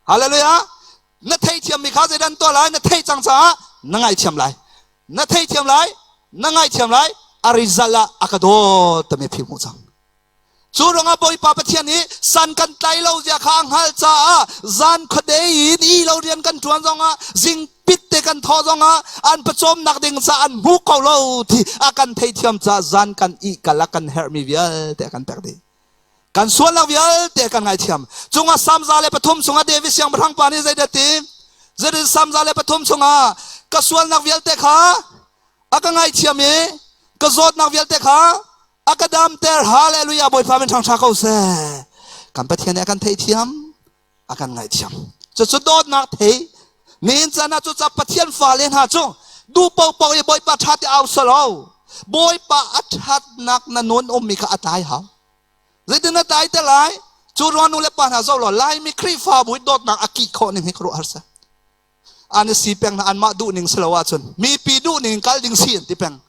Hallelujah! Na theithiam mi kha zeidah an tuah lai? Na theih cang caah na ngaihthiam lai. Na theithiam lai, na ngaihthiam lai, a result ah a ka dawt timi phi hmuh cang. Cu ruangah Bawipa Pathian nih san kan tlai lo zia kha a hngalh caah zan khuadei in i lo rian kan ṭuan zongah zingpit te kan thawh zongah an pawcawmnak ding ca an hmu ko lo ti a kan theithiam caah zan kan ih kal ah kan herhmi vialte a kan pek dih. Kan sualnak vialte kan ngaithiam. Cungah Salm 103 chungah David siangpahrang pa nih zeidah ti? Zeidah Salm 103 chungah ka sualnak vialte kha a ka ngaithiam i ka zawtnak vialte kha a ka damter. Hallelujah! Bawipa min ṭhangṭha ko seh. Kan Pathian nih a kan theihthiam, a kan ngaihthiam. Cucu dawtnak thei. Nihin caan ah cucaah Pathian fale hna cu duh paohpaoh i Bawipa ṭha ti au salo. Bawipa a ṭhatnak na nun ummi kha a tlai hau. Zeitin na tlai te lai? Cu ruang nu le pa hna zoh law Laimi Khrihfabu i dawtnak a kih khawh ning hi khuaruah har seh. An i si peng hna anmah duh ning si lo ahcun mipi duh ning kal ding si an ti peng.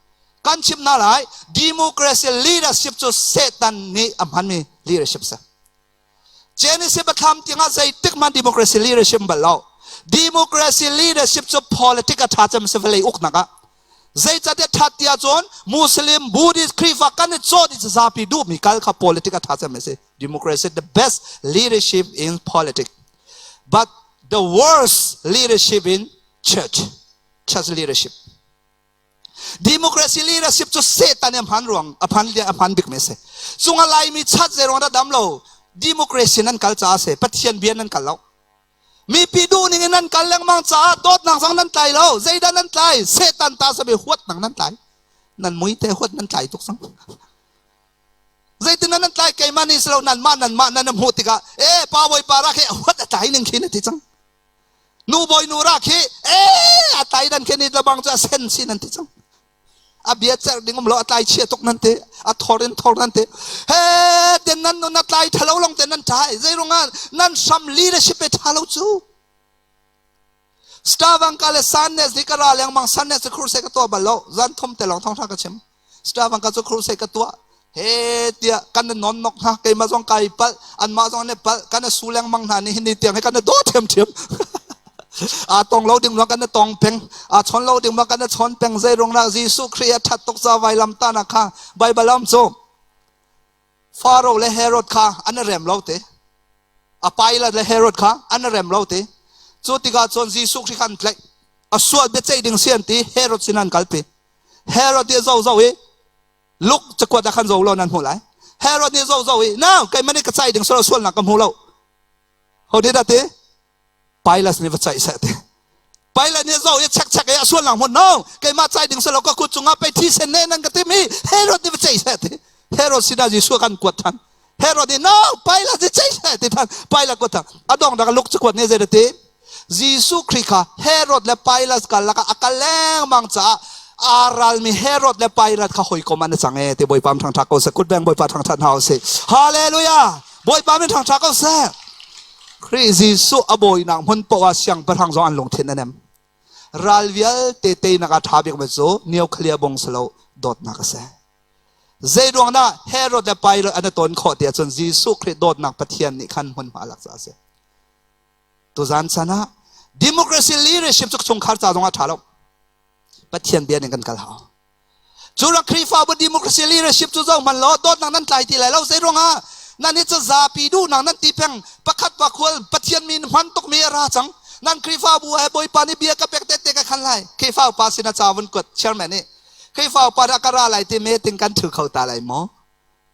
Kan chim hna lai democracy leadership cu Satan nih a hmanmi leadership si. Genesis biathlam tiangah zeitik hmanh democracy leadership bal lo. Democracy leadership cu politic a ṭha cem si vawlei uknak ah. Zeicahtiah ṭhat ti ahcun Muslim, Buddhist, Khrihfa kan i cawh dih zapi duhmi kal kha politic a ṭha cem a si. Democracy the best leadership in politics. But the worst leadership in church. Church leadership. Democracy leadership cu Satan a hman ruang a phan a hman bik mi a si. Cunga Laimi chat zei ruang dah dam lo democracy nan kal caah si Pathian bia nan kal lo. Mipi duh ning in nan kal lengmang caah dawtnak zong nan tlai lo. Zeidah nan tlai? Satan ta sabi huatnak nan tlai. Nan mui te huat nan tlai tuk sang. Zeitin nan tlai keimah nih si lo nanmah nanmah nan hmuh tikah e pa bawipa ra khi huat a tlai ning khi na ti cang. Nu bawi nu ra khi e a tlai dan khi ni lebang cu a sen si nan ti cang. A bia cerh ding um lo, a tlai chia tuk nan ti, a thor in thor nan ti. He ten nan nun a tlai thalo long te nan ṭai. Zei ruangah nan hram leadership e ṭha lo cu. Stavanger le Sandnes ni ka ra lengmang Sandnes cu crusade ka tuah bal lo. Zan thum te lawng thawngṭha ka chim. Stavanger cu crusade ka tuah. He tiah kan non nok hna keimah zong kai palh anmah zong an i palh kan i su lengmang hna ni hin ni tiang hi kan i daw ṭhiamṭhiam. Aa tong lo ding kan i tong peng aa chawn lo ding kan i chawn peng zei ruangah Jesuh Khrih a ṭhat tuk ca vailam tahnak kha Baibal am cu Pharaoh le Herod kha an i rem lo te. A Pilate le Herod kha an i rem lo te. Cu tikah cun Jesuh Khrih kha an tlaih. A sual biaceih ding si an ti Herod sin an kalpi. Herod nih zo zo i Luke cakuat ah khan zo lo nan hmuh lai. Herod nih zo zo i now keimah nih ka caih ding sual sualnak ka hmu lo. Ho nih dah ti? Pilate nih va caih seh ti. Pilate nih zo i chek chek i a sualnak hmun no keimah caih ding selo ka kut cungah pei thisen ne nan ka tim i Herod nih va ceih seh ti. Herod sinah Jesuh kan kuat than. Herod nih no Pilate nih ceih seh ti than. Pilate kuat than. A dong dak Luke cakuat nih zei ti? Jesuh Khrih kha Herod le Pilate karlak ah a kal lengmang caah aa ralmi Herod le Pilate kha hawikom an i cang e ti Bawipa min thangṭhat ko seh. Kutbeng Bawipa thangṭhat hna usih. Hallelujah! Bawipa min thangṭhat ko seh. Khrih Jesuh a bawinak hmun poah ah siangpahrang zong an lungthin a nem. Ral vialte teinak ah ṭha bikmi cu nuclear bong si lo dawtnak a si. Zei ruang dah Herod le Pilate an i ton khawh ti ahcun Jesuh Khrih dawtnak Pathian nih khan hmunhma a lak caah a si. Tuzan chan ah democracy leadership cu chungkhar ca zong ah ṭha lo. Pathian bia ning kan kal hau. Cu rak Khrihfabu democracy leadership cu zoh hmanh law dawtnak nan tlai ti lai lo. Zei ruangah nan hi cu zapi duhnak nan ti peng pakhat pa khual Pathian min hman tukmi a ra cang. Nan Khrihfabu he Bawipa nih bia ka pek te te ka khan lai. Khrihfa upa sin a ca vun kuat chairman nih Khrihfa upa dah ka ra lai ti meeting kan ṭhu kho ta lai maw?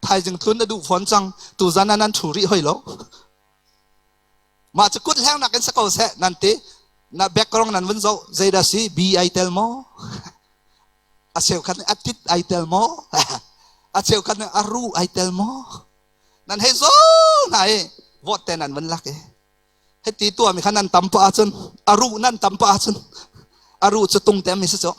Thaizing tlun a duh fawn cang. Tuzan ah nan ṭhu rih hoi lo. Mah cu kut hlengnak in si ko seh nan ti. Na background nan vun zoh zeidah si B ai tel maw? A cheukhat nih a tit ai tel maw? A cheukhat nih a ru ai tel maw? Nan hei zo hna i vote te nan vun lak i hiti tuahmi kha nan tam pah ahcun a ruh nan tam pah ahcun a ruh cu tung te mi si cu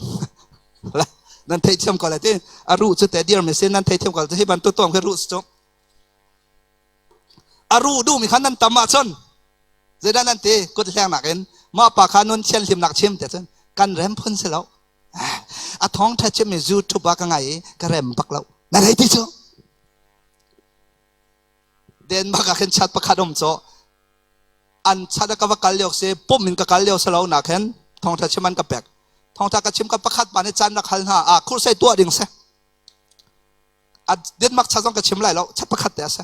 nan theithiam ko lai ti a ruh cu te dir mi si nan theithiam ko lai hi bantuk tuam khi ruh si cu A ruh duhmi kha nan tam ahcun zeidah nan ti kut hlengnak in mah pa kha nun thianhlimnak chim te cun kan rem phun si lo. A thawngṭha chimmi YouTube ah ka ngai i ka rem bak lo. Na rei ti cu. Denmark ah khin chat pakhat um cu an chat ah ka va kal lio si pum in ka kal lio si lo nak hin thawngṭha chim an ka pek. Thawngṭha ka chim ka pakhat pa nih caan rak hal hna ah khursei tuah ding si. Denmark cha zong ka chim lai lo chat pakhat te a si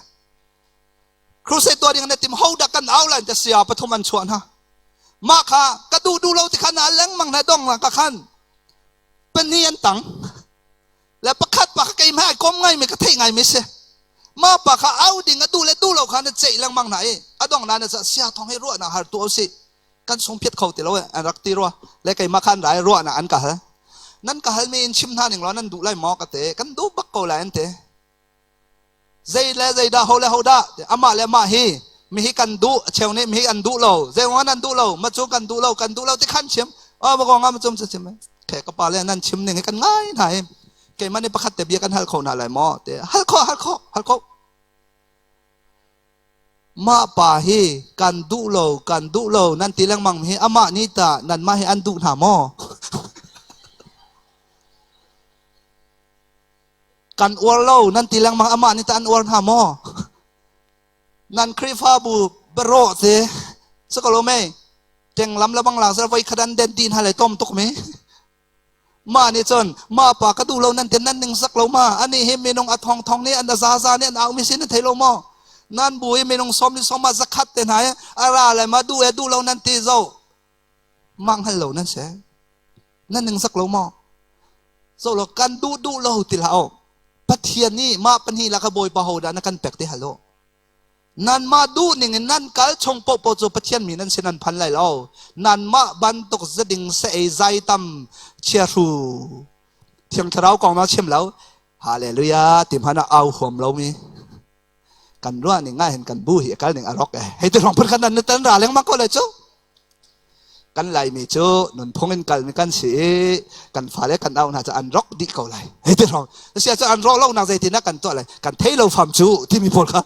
crusade tuah ding na tim ho dah kan au lai te sia pathum an chuah hna mah kha ka duh duh lo ti khan a lengmang na dong ka khan pahnih an tang le pakhat pa kha keimah ai kom ngai mi ka theih ngai mi si ma pa kha au ding a duh le duh lo kha na ceih lengmang na i a dong na na ca sia thong hi ruah na har tu si kan sung phiat kho ti lo an rak ti rua le keimah khan rai ruah na an ka hal nan ka hal mi in chim hna ning law nan duh lai maw ka te kan duh bak ko lai an te zei le zei dah ho le ho dah amah le amah hi mi hi kan duh cheu nih mi hi an duh lo zei ruang nan duh lo ma cu kan duh lo kan duh lo ti khan chim oh ba kong ma cum chim khe ka pa le nan chim ning hi kan ngai hna hi keimah nih pakhat te bia kan hal kho hna lai maw te hal kho hal kho hal kho Mah pa hi kan duh lo, kan duh lo nan ti lengmang hi amah nih tah nanmah hi an duh hna maw? Kan uar lo nan ti lengmang amah nih tah an uar hna maw? Nan Khrihfabu barawh te si ko lo mei tenglam le banglang sar voi khat an den ti hna le tom tuk mi. Mah nih cun mah pa ka duh lo nan ti nan ning zak lo ma ani hi minung a thong thong nih an a zaza nih an au mi sin nan thei lo maw nan bu i minung som ni som a zakhat te hna i a ra le ma duh e duh lo nan ti zo mang hal lo nan se nan ning zak lo maw zo lo kan duh duh lo ti hlah o Pathian nih mah pahnih la ka bawipa ho dah na kan pek ti hal u Nanmah duhning in nan kal chung paohpaoh cu Pathian mi nan sin an phan lai lo. Nanmah bantuk zading sa ei zai tam chiahru Thiang Thlarau kong na chim lo. Hallelujah ti hmanh ah au huam lomi kan ruah ning ah hin kan bu hi a kal ning a rok e. Hei ti rong phun khan nan tan ra lengmang ko lai cu. Kan Laimi cu nunphung in kalmi kan si i kan fale kan auh hna cu an rok dih ko lai. Hei ti hrawng. Asi ahcun an rawh lo nak zeitin ah kan tuah lai. Kan thei lo fam cu timi pawl kha.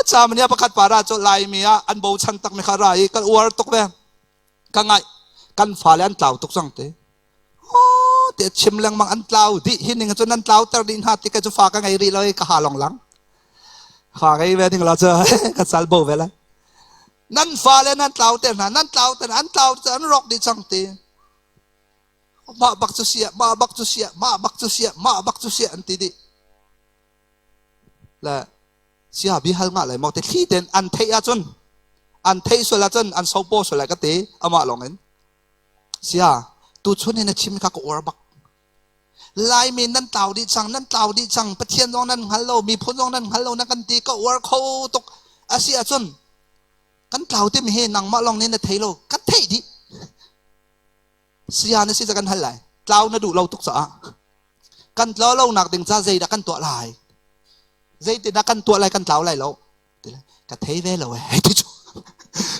Camania pakhat pa ra cu Laimi ah an bochan tak mi kha ra i kan uar tuk ve. Ka ngaih kan fale an tlau tuk cang te. Te chim lengmang an tlau dih hi ning cun an tlau ter dih hna ti ka cu fa ka ngei rih lo i ka ha long lang. Fa ngei ve ding la cu ka sal bo ve lai. Nan fale nan tlau ter hna nan tlau ter an tlau an rok dih cang ti. Mah bak cu sia mah bak cu sia mah bak cu sia mah bak cu sia an ti dih. Le sia bi hal ngah lai maw te thli ten an theih ahcun an theih sual ahcun an sopo sual lai ka ti amah lawng in. Sia, tuchun in a chim kha ka uar bak. Laimi nan tlau dih cang, nan tlau dih cang, Pathian zong nan hngal lo, miphun zong nan hngal lo, na kan ti ka uar kho tuk. Asi ahcun kan tlau timi hi nangmah lawng nih na thei lo, kan theih dih. Sia na si ca kan hal lai. Tlau na duh lo tuk caah. Kan tlau lo nak ding ca zeidah kan tuah lai? Zeitindah kan tuah lai kan tlau lai lo? Ka thei ve lo eh ti cu.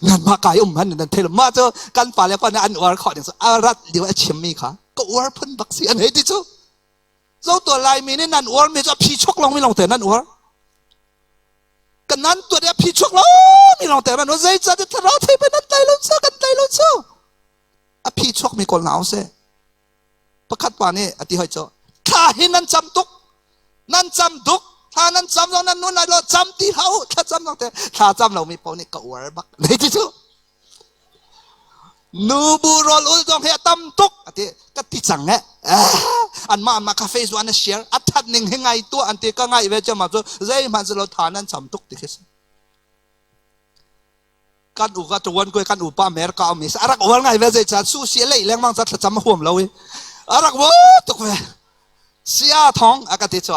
Nan mah kai um han nan thei lo. Mah cu kan pale pa nih an uar khawh ding cu a rat lio a chimmi kha ka uar phun bak si an hei ti cu. Zo tuah Laimi nih nan uar mi cu a phi chuak long mi long te nan uar. Kan nan tuah a phi chuak lo mi long te nan uar. Zeicah ti thlarau thei pe nan tlai lo cu kan tlai lo cu. A phi chuak mi kawl hna usih. Pakhat pa nih a ti hoi cu thla hi nan cam tuk nan cam duk thla nan cam zong nan nun lai lo cam ti hlah u thla cam zong te thla cam lomi paoh nih ka uar bak nei ti cu nubu rawl ul zong hi a tam tuk a ti ka ti cang eh anmah anmah kha Facebook an share a that ning hi ngai tuah an ti ka ngai ve cem cu zeihmanh si lo tha nan cam tuk ti khi si Kan u ka tuan ko kan upa America um a rak uar ngai ve zei caan su si lei lengmang ca thlacam a huam lo i a rak wo tuk ve. Sia thong a ka ti cho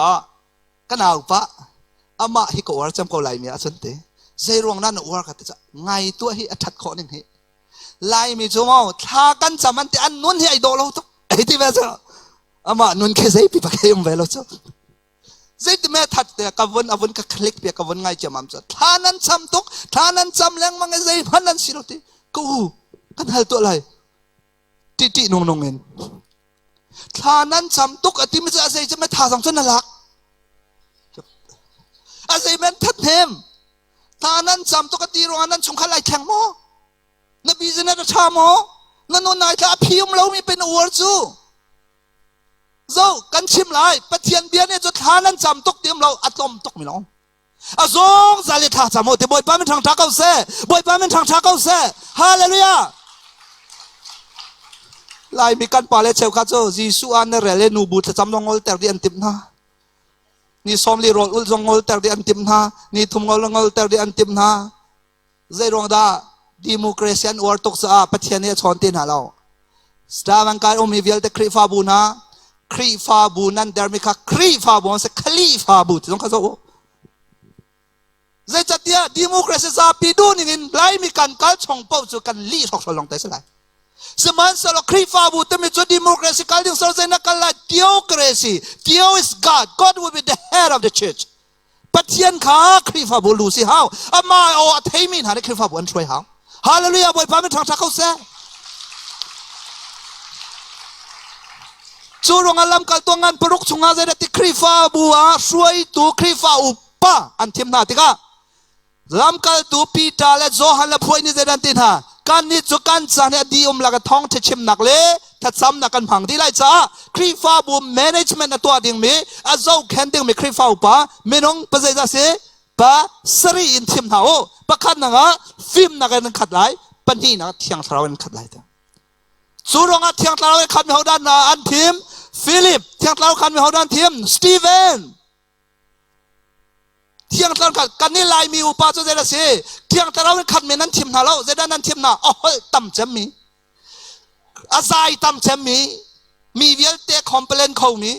ka nau pa amah hi ka uar cem ko lai mi ahcun te zei ruang na na uar ka ti cha ngai tuah hi a that khawh ning hi Laimi cu mo thla kan cam an ti an nun hi ai dawh lo tuk ei ti ve cu amah nun khi zei pi pa khi um ve lo cu Zeitime that te ka vun a vun ka click pia ka vun ngai ciamam cu thla nan cham tuk thla nan cham lengmang i zei hmanh nan si lo ti ka u kan hal tuah lai ti ti nung nung in thla nan cham tuk a ti mi cu a zei cu tha zong cu na lak a zei men that hnem thla nan cham tuk a ti ruangah nan chungkhar lai thleng maw na business a tha maw na nun nai thla a phi um lo mi pen uar cu Zo kan chim lai Pathian bia nih cu thla nan cam tuk ti um lo a tlawm tuk mi lo a zong zal i thla cam u ti Bawipa min thangtha ko seh Bawipa min thangtha ko seh Hallelujah Laimi kan pa le cheukhat cu Jesuh ah na rel i nubu thlacam zong ngol ter dih an timh hna ni 40 rawl ulh zong ngol ter dih an timh hna ni thum ngol ngol ter dih an timh hna Zei ruang dah democracy an uar tuk caah Pathian nih a chawn ti hna lo. Star kai ummi vialte Khrihfabu hna, Khrihfabu nan dermi kha Khrihfabu an si, Khalifabu ti zong kha zoh u. Zeicatiah democracy zapi duh ning in Laimi kan kal chung paoh cu kan lih hrokhrawl lawng te si lai. Sihmanhsehlaw Khrihfabu timi cu democracy kal ding sor zei na kal lai theocracy. Theo is God. God will be the head of the church. Pathian kha Khrihfabu lu si hau. Amah aw a theimi hna nih Khrihfabu an hruai hau. Hallelujah Bawipa min ṭhangṭha ko seh. Cu ruangah lamkaltu ngan paruk chungah zeidah ti Khrihfabu ah hruaitu Khrihfa upa an thim hna tikah lamkaltu Peter le Johan le phuai nih zeidah an ti hna kan nih cu kan caan hi a dih um lak thawngṭha chimnak le thlacamnak kan hmang dih lai caah Khrihfabu management a tuah dingmi a zohkhen dingmi Khrihfa upa minung pazeizah si pa sarih in thim hna u pakhat nak ah fimnak in an khat lai pahnihnak thiang thlarau in an khat lai cu ruangah thiang thlarau in khatmi hodah an thim Philip thiang thlarau khatmi hodah an thim Stephen Thiang Thlarau kha kan i Laimi upa cu zei a si? Thiang Thlarau in khat men nan thim hna lo. Zeidah nan thim hna? A holh tam cemmi, a zai tam cemmi, mi vialte complain khomi.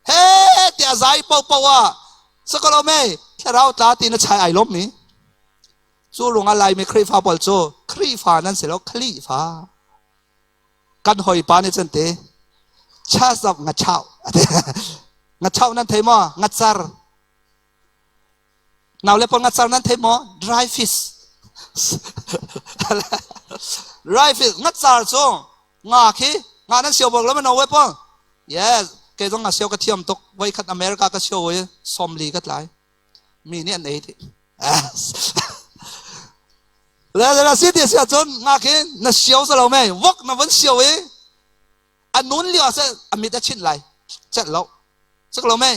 He tiah zai popo ah sakalo mei thlarau tla ti na chai ai lawm mi. Cu ruangah Laimi Khrihfa pawl cu Khrihfa nan si lo, Khalifa. Kan hawipa nih cun ti chas of ngachau. Ngachau nan thei maw? Ngacar. Nau le pawl ngacar nan thei maw? Dry fish. Dry fish ngacar cu nga khi nga nan sio bak lo ma no we pawl. Yes, kei zong nga sio ka thiam tuk. Voi khat America ka sio i 40 ka tlai. Mi nih an ei ti. Le le si ti si ahcun nga khi na sio sa lo mei vok na von sio i a nun lio ah seh a mit a chinh lai celh lo cak lo mei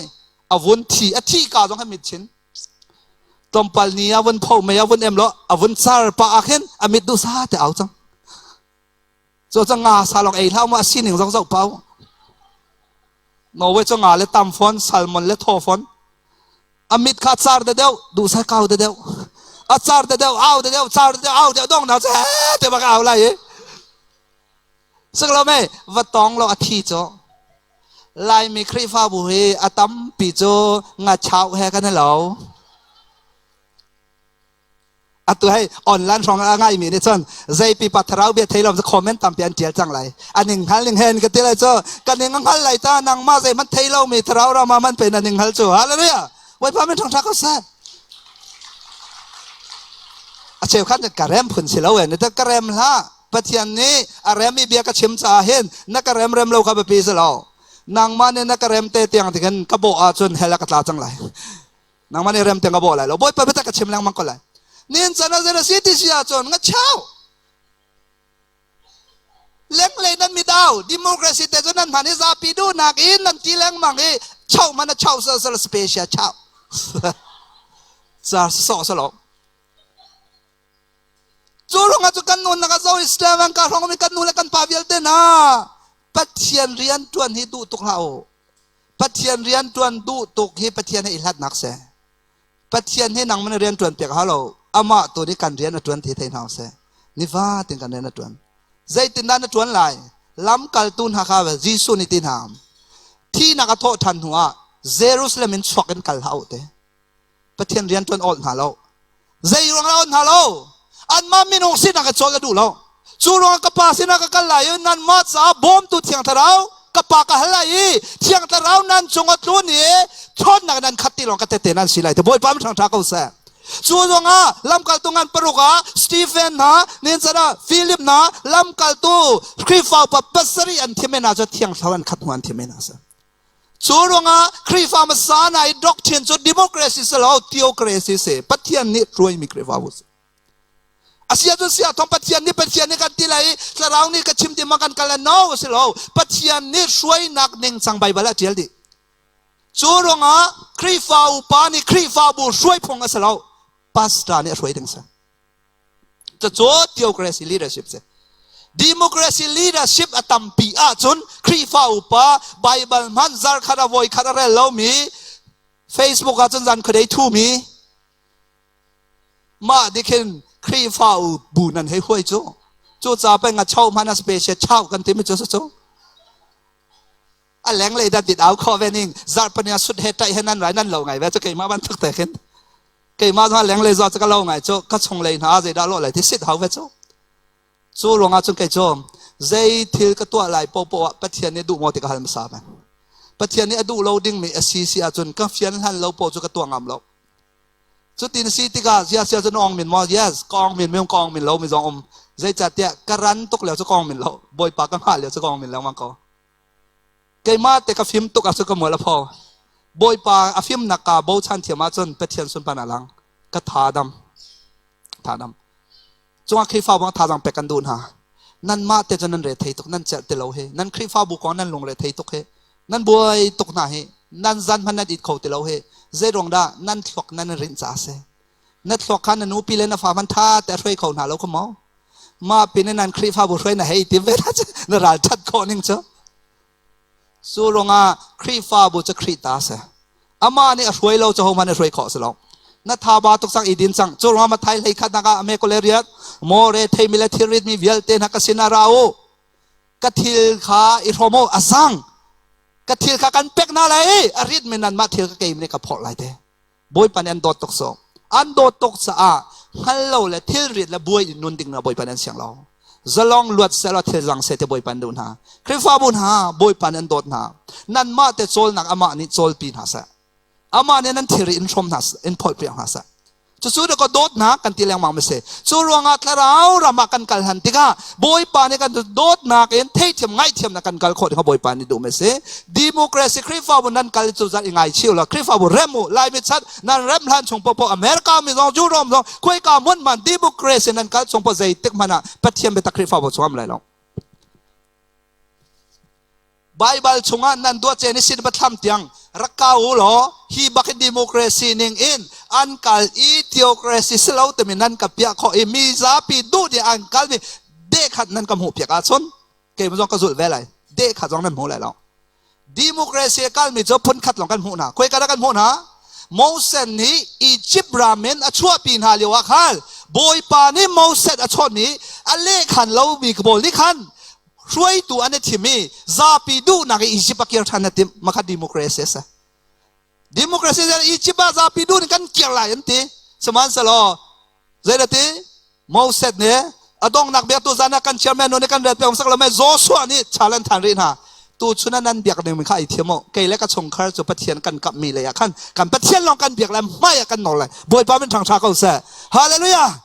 a vun thi a thi ka zong a mit chin tlawmpal ni a vun pho mei a vun em lo a vun car pa ah khin a mit du sa te au cang cu cang nga sa long ei hlau ma sining zong zoh pau Norway cu nga le tam fon salmon le thaw fon a mit kha car de deuh duh sa kau de deuh a car de deuh au de deuh car de deuh au deuh dong na che te bak au lai i Sik lo mei va tong lo a thi cu Laimi Khrihfabu hi a tampi cu nga chau he kan i lo. Atu hei online hrawng a ngaimi nih cun zeipi pa thlarau bia thei lo comment tampi an tial cang lai. An ning hngal ning hen ka ti lai cu kan ning hngal lai ta nangmah zei man thei lo mi thlarau rama man pe na ning hngal cu hallelujah. Bawipa min thangtha ko seh. A cheukhat nih ka rem phun si lo e, na ka rem hlah. Pathian nih a rem i bia ka chim caah hin na ka rem rem lo kha biapi si lo. Nangmah nih na ka rem te tiang tikin ka bawh ahcun hell ah ka tla cang lai. Nangmah nih rem tiang ka bawh lai lo. Bawipa biatak ka chim lengmang ko lai. Nin can ah zei si ti si ahcun nga chau. Lenglei nan mitau democracy te cu nan hman i zapi duhnak in nan ti lengmang i chau man a chau sal sal special chau. Ca sawh salo. Cu ruangah cu kan nunnak ah zo Islam an ka hrawng mi kan nu le kan pa vialte hna Pathian rian tuan hi duh tuk hlah u. Pathian rian tuan duh tuk hi Pathian he i hlatnak si. Pathian he nangman rian tuan piak hau lo. Amah tu nih kan rian a tuan the thei hna seh. Nifa tin kan rian a tuan. Zeitindah na tuan lai? Lamkaltu hna kha Jesuh nih ti hna. Thihnak a thawh ṭhan hnu ah Jerusalem in chuak in kal hlah u te. Pathian rian ṭuan awl hna lo. Zei ruang ah awl hna lo? Anmah minung sinak i cawl a duh lo. Cu ruangah ka pa sinah ka kal lai i nanmah caah bawmtu Thiang Thlarau ka pa ka hal lai i Thiang Thlarau nan cung a tlun i ṭhawnnak nan khat ti lawng ka tehte nan si lai ti Bawipa min ṭha ko seh. Cu ruangah lamkaltu ngan paruk ah Stephen hna, nincan ah Philip hna, lamkaltu Khrihfa upa pasarih an thim hna cu Thiang Thlarau an khat hnu an thim hna si. Cu ruangah Khrihfa hmasa hna i doctrine cu democracy si lo theocracy si. Pathian nih hruaimi Khrihfabu si. Asia cu sia thong Pathian nih Pathian nih kan ti lai i thlarau nih ka chim ti ma kan kal no si lo. Pathian nih hruainak ningcang Baibal ah ṭial dih. Cu ruangah Khrihfa upa nih Khrihfabu hruai phung a si lo. Pastor nih a hruai ding si. Cucu theocracy leadership si. Democracy leadership a tampi ahcun Khrihfa upa Bible hmanh zarkhat a voi khat a rel lomi Facebook ahcun zan khuadei thumi mah dikhin Khrihfa bu nan hei huai cu cu ca peng a chau hmanh a special chau kan timi cu cu a lenglei dat dit au kho ve ning zarhpani sut he tai he nan rai nan lo ngai ve cu keimah bantuk te khin keimah zong lenglei zo cu ka lo ngai cu ka chung lei hna zei dah lo lai ti sit hau ve cu cu ruangah cun kei cu zei thil ka tuah lai popo ah Pathian nih duh maw ti ka hal hmasa ve Pathian nih a duh lo ding mi a si si ahcun ka fian hlan lo po cu ka tuah ngam lo Cutin si tikah ziasia cu na ong min maw? Yes, ka ong min mi ka ong min lo mi zong um. Zeicahtiah ka ran tuk lio cu ka ong min lo. Bawipa ka hngah lio cu ka ong min lengmang ko. Keimah te ka fim tuk ahcun ka mual a pho. Bawipa a fimnak ka bochan thiam ahcun Pathian sunpan a lang. Ka tha dam. Tha dam. Cungah Khrihfabu ah thazaang pek kan duh hna. Nanmah te cu nan re thei tuk, nan celh ti lo hi. Nan Khrihfabu kong nan lungre thei tuk hi. Nan buai tuk hna hi. Nan zan hmanh nan it kho ti lo hi. Zei ruang dah nan thluak nan rinh ca a si. Na thluak kha na nupi le na fa hmanh tha te a hruai kho hna lo kha maw? Mah pin in nan Khrihfabu hruai na hei tim ve na ral that khawh ning cu. Cu ruangah Khrihfabu cu Khrih ta a si. Amah nih a hruai lo cu hohmanh a hruai khawh si lo. Na thaba tuk cang i din cang. Cu ruangah Matthai hlei khatnak ah ame kule riat maw re theimi le thilrit mi vialte hna ka sin ah ra u. Ka thil kha i hrawm u a zang. Ka thil kha kan pek hna lai. A rit mi nanmah thil ka keim nih ka phorh lai te. Bawipa nih an dawt tuk so. An dawt tuk caah hngal lo le thilrit le buai in nun ding na Bawipa nih an siang lo. Zalong luat seh law thil zang seh ti Bawipa an duh hna. Khrihfabu hna Bawipa nih an dawt hna. Nanmah te cawlnak amah nih cawlpi hna seh. Amah nih nan thilri in hrawm hna in phawlh piak hna seh. Cucu dah ka dawtnak kan ti lengmang mi si. Cu ruangah thlarau ram ah kan kal han tikah Bawipa nih kan dawtnak in theihthiam ngaihthiamnak kan kal khawh ding Bawipa nih duh mi si. Democracy Khrihfabu nan kal cu zat i ngaichih lo Khrihfabu rem u Laimi chat nan rem hlan chung popo America mi zong Europe zong khuaika hmun man democracy nan kal chung po zeitik hmanh ah Pathian biatak Khrihfabu chung am lai lo. Baibal chungah nan duah cen i sin pathlam tiang rak kau u law hi bak hi democracy ning in an kal i theocracy si lo timi nan ka piah khawh i mi zapi duh nih an kal mi deh khat nan ka hmuh piak ahcun keimah zong ka zulh ve lai deh khat zong nan hmu lai lo. Democracy a kalmi cu phun khat lawng kan hmuh hna. Khuaika dah kan hmuh hna? Moses nih Egypt ram in a chuahpi hna lio ah khan Bawipa nih Moses a chawnh i a lehkhan lomi pawl nih khan hruaitu an i thim i zapi duhnak i Egypt a kir ṭhan na timh makha democracy a si. Democracy Egypt ah zapi duh in kan kir lai an ti. Sihmanhsehlaw zei ti Moses nih a donghnak biaktu zan ah kan chairman nu nih kan rel pek sak lo Joshua nih challenge than rih hna. Tu chun ah nan biak ning kha ai thiam u. Kei le ka chungkhar cu Pathian kan kamh mi lei ah khan kan Pathian lawng kan biak lai hmai ah kan nawl lai. Bawipa min ṭhangṭha ko seh. Hallelujah.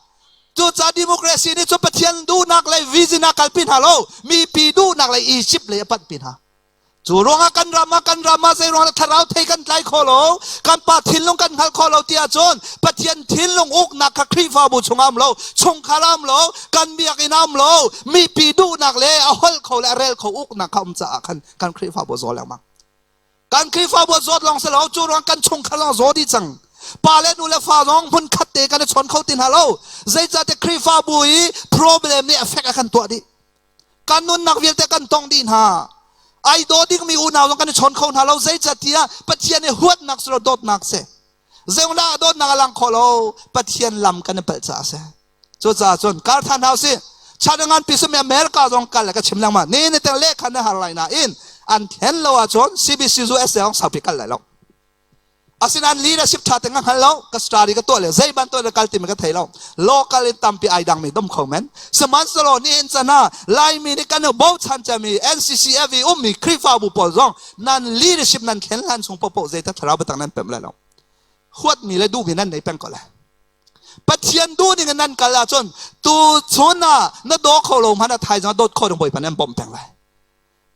Cucaah democracy nih cun Pathian duhnak le vision ah kalpi hna lo, mipi duhnak le Egypt lei a panhpi hna. Cu ruangah kan ram ah kan ram ah zei ruangah thlarau thei kan tlai kho lo, kan pa thinlung kan hngal kho lo ti ahcun Pathian thinlung uknak kha Khrihfabu chungah um lo, chungkhar ah um lo, kan biakinn ah um lo, mipi duhnak le a holh kho le a rel kho uknak kha um caah khan kan Khrihfabu a zaw lengmang. Kan Khrihfabu a zawt lawng si lo, cu ruang kan chungkhar lawng zaw dih cang. Pa le nu le fa zong hmun khat te kan i chawn kho ti hna lo. Zeicahtiah Khrihfabu i problem nih affect a kan tuah dih. Kan nunnak vialte kan tong dih hna. Ai daw dingmi unau zong kan i chawn kho hna lo. Zeicahtiah Pathian i huatnak si lo dawtnak si. Zeingah dawtnak a lang kho lo. Pathian lam kan i palh caah a si. Cucaah cun kar than hau si. China nganpi simi America zong kal le ka chim lengmang. Ni ni teng lehkhan na har lai nain an thlen lo ahcun CBC USA zong saupi kal lai lo. Asinain leadership tha te nga hngal lo, ka study ka tuah le zei bantuk na kal timi ka thei lo. Local in tampi ai dangmi dom kho men. Sihmanhsehlaw nihin chan ah Laimi nih kan bochan cemi NCCF i ummi Khrihfabu pawl zong nan leadership nan thlen hlan chung paohpaoh zeitat thlarau biatak nan pemh lai lo. Huatmi le duhmi nan nei peng ko lai. Pathian duh ning in nan kal ahcun tu chun ah na daw kho lo hmanh ah thaizing ah dawt kho ding Bawipa nih an bawmh peng lai.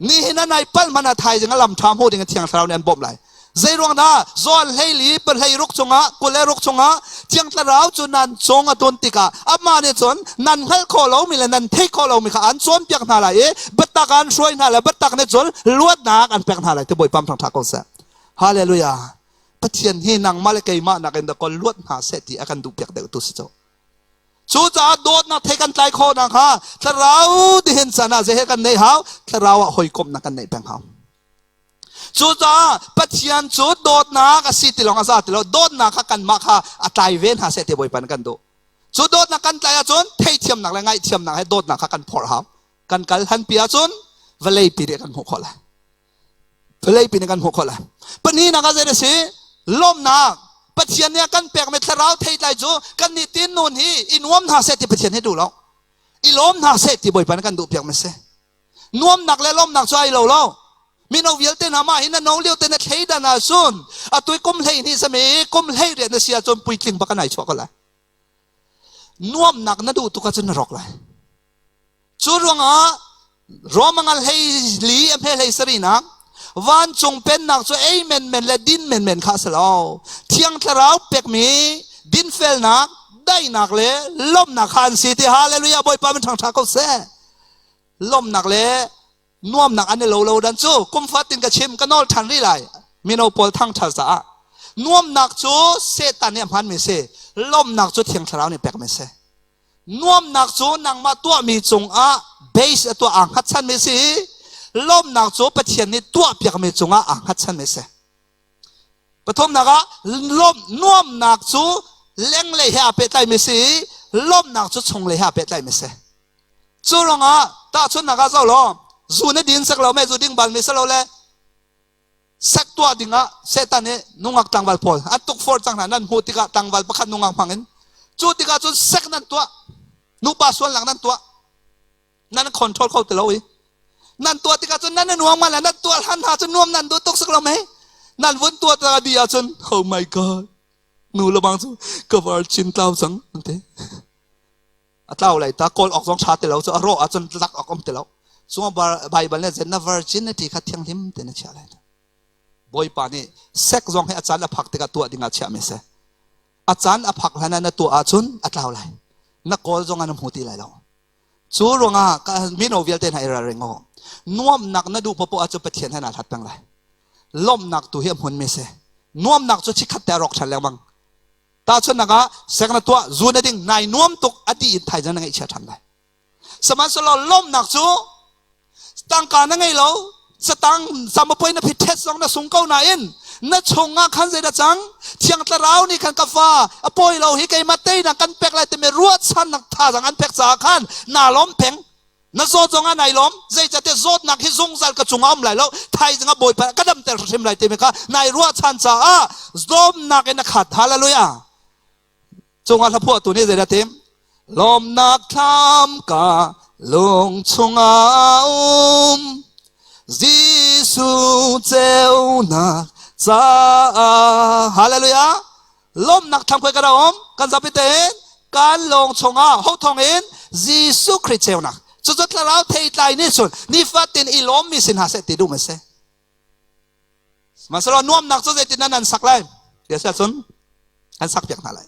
Nihin ah nai palh hmanh ah thaizing ah lam ṭha hmu ding in Thiang Thlarau nih an bawmh lai. Zei ruang dah Johan 14 pahlei ruk chungah 26 chungah Thiang Thlarau cu nan cung a tun tikah amah nih cun nan hngalh khawh lomi le nan theih khawh lomi kha an cawnpiak hna lai i biatak an hruai hna lai biatak nih cun luatnak an pek hna lai ti Bawipa thangṭha ko seh. Hallelujah. Pathian hi nangmah le keimah nakin dah kaw luat hna seh ti a kan duhpiak deuh tu si cu. Cucaah dawtnak thei kan tlai khawh nakhnga thlarau tihin can ah zei he kan neih hau? Thlarau ah hawikomhnak kan neih peng hau. Cucaah Pathian cu dawtnak a si ti lawng a za ti lo, dawtnak kha kanmah kha a tlai ve hna seh ti Bawipa nih kan duh. Cu dawtnak kan tlai ahcun theithiamnak le ngaihthiamnak he dawtnak kha kan phorh hau. Kan kal hanpi ahcun vawlei pi nih kan hmuh khawh lai. Vawleipi nih kan hmuh khawh lai. Pahnihnak ah zei a si? Lawmhnak. Pathian nih a kan pekmi thlarau theitlai cu kan nih tin nun hi i nuam hna seh ti Pathian hi duh lo. I lawm hna seh ti Bawipa nih kan duh piak mi si. Nuamnak le lawmnak cu ai lo lo. Mino vialte hna mah hi na no lio te na thleidan ahcun atui kum 12 sami kum 18 na si ahcun puitling bak an ai chuah ko lai. Nuamnak na duh tuk ahcun na rawk lai. Cu ruangah Rome ngal 14 a hme 17nak vancung pennak cu ei menmen le din menmen kha a si lo. Thiang Thlarau pekmi dinfelnak, daihnak le lawmhnak kha an si ti hallelujah Bawipa min ṭhangṭha ko seh. Lawmhnak le nuamnak an i lo lo dan cu kum fatin ka chim ka nawl ṭhan rih lai mino pawl thangṭhat caah nuamnak cu Satan nih a hmanmi si lawmhnak cu Thiang Thlarau nih pekmi si. Nuamnak cu nangmah tuahmi cungah base a tuah aa hngatchanmi si i lawmhnak cu Pathian nih tuahpiakmi cungah aa hngatchanmi si. Pathumnak ah nuamnak cu lenglei he aa pehtlaimi si i lawmhnak cu chunglei he aa pehtlaimi si. Cu ruangah tahchunhnak ah zoh law zu na din sek lo me zu ding bal mi si lo le Sek tuah dingah Satan nih nungak tlangval pawl an tukforh cang hna nan hmuh tikah tlangval pakhat nungak hmang in cu tikah cun sek nan tuah nupa sualnak nan tuah nan control kho ti lo i nan tuah tikah cun nan i nuam ngai nan tuah hlan hna cun nuam nan duh tuk sik lo mei nan vun tuah tikah di ahcun oh my god. Nu le bang cu ka virgin tlau cang an ti. A tlau lai ta kawl awk zong tha ti lo cu a rawh ahcun lak awk um ti lo. Cungah Bible nih na virginity kha thianghlim tein a chiah lai. Bawipa nih sex zong hi a caan a phak tikah tuah dingah chiahmi a si. A caan a phak hlan ah na tuah ahcun a tlau lai. Na kawl zong ah na hmu ti lai lo. Cu ruangah mino vialte hna i ralring u. Nuamnak na duh popoh ahcun Pathian he naa hlat peng lai. Lawmhnak tu hi a hmunmi a si. Nuamnak cu chikkhat te a rawk ṭhan lengmang. Tahchunhnak ah sek na tuah, zu na ding, nai nuam tuk a ti in thaizing na ngaihchia ṭhan lai. Sihmanhsehlaw lawmhnak cu tangka na ngei lo, satang samapoi na phit zong na sung ko nain na chungah khan zeidah cang? Thiang Thlarau nih khan ka fa a pawi lo hi keimah teinak kan pek lai timi ruahchannak thazaang an pek caah khan naa lawm peng. Na zawt zong ah nai lawm. Zeicahtiah zawtnak hi zungzal ka cungah um lai lo. Thaizing ah Bawipa ka damter hrim lai timi kha nai ruahchan caah lawmnak in a khat. Hallelujah. Cungah hlaphuahtu nih zeidah tim? Lawmnak thlam ka lung chungah um Jesuh ceunak caah. Hallelujah. Lawmnak thlam khoi ka dah um? Kan zapi tein kan lawng chungah ho thawng in Jesuh Khrih ceunak. Cucu thlarau theitlai nih cun nifatin i lawmmi si hna seh ti duh ma si. Sihmanhsehlaw nuamnak cu zeitin nan sak lai? Ti a si ahcun an sak piak hna lai.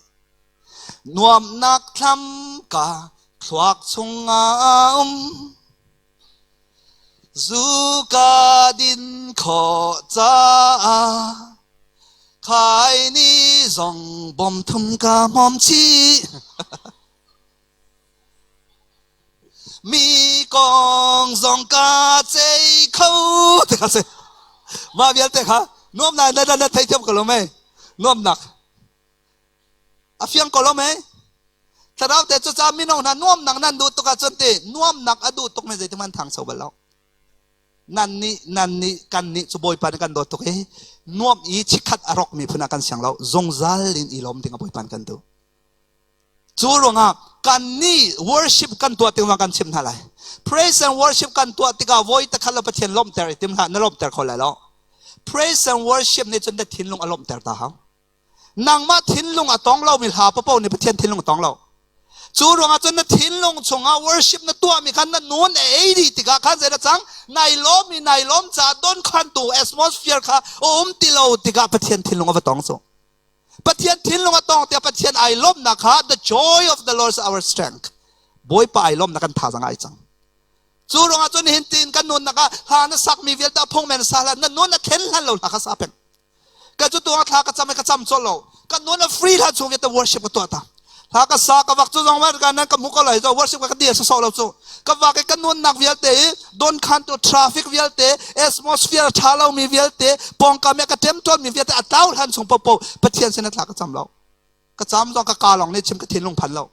Nuamnak thlam ka thluak chungah um. Zu ka din khawh caah khai ni zong bom thum ka hmawm chih. Mi kong zong ka cei kho ti kha si. Mah vialte kha nuamnak na na thei thiam ko lo mei? Nuamnak a fiang ko lo mei? Thlarau te cu ca mino hna nuamnak nan duh tuk ahcun ti nuamnak a duh tuk mi zeitin man thang so bal lo. Nan nih nan nih kan nih cu Bawipa nih kan dawt tuk i nuam i chikkhat a rok mi phun ah kan siang lo zungzal in i lawm ding a Bawipa kan duh. Cu ruangah kannih worship kan tuah tikah kan chim hna lai. Praise and worship kan tuah tikah voi takhat lo Pathian lawmhter i tim hlah na lawmhter kho lai lo. Praise and worship nih cun na thinlung a lawmhter ta hau. Nangmah thinlung a tong lomi hla paoh nih Pathian thinlung a tong lo. Cu ruangah cun na thinlung chungah worship na tuahmi khan na nun a ei dih tikah khan zei dah cang? Nai lawm i nai lawm caah donkhantu atmosphere kha a um ti lo tikah Pathian thinlung a va tong cu. Pathian thinlung a tong tiah Pathian ai lawmnak kha the joy of the Lord is our strength. Bawipa ai lawmnak kan thazaang ai cang. Cu ruangah cun hin tin kan nunnak ah hla na sakmi vialte a phung men sa hlah na nun a thlen hlan lo hla kha sa peng. Ka cu tuang thla ka cam ka cam col lo. Ka nun a free hlan chung vialte worship ka tuah ta. Hla ka sa ka vak cu zong ma nan ka hmu ko lai zo worship ka dir so lo cu. Ka vak i ka nunnak vialte i don khan tu traffic vialte atmosphere tha lo mi vialte pawngkam i ka ṭemṭawn mi vialte a tlau hlan chung popo Pathian sin thla ka cam lo. Ka cam zong ka ka lawng nih chim ka thinlung phan lo.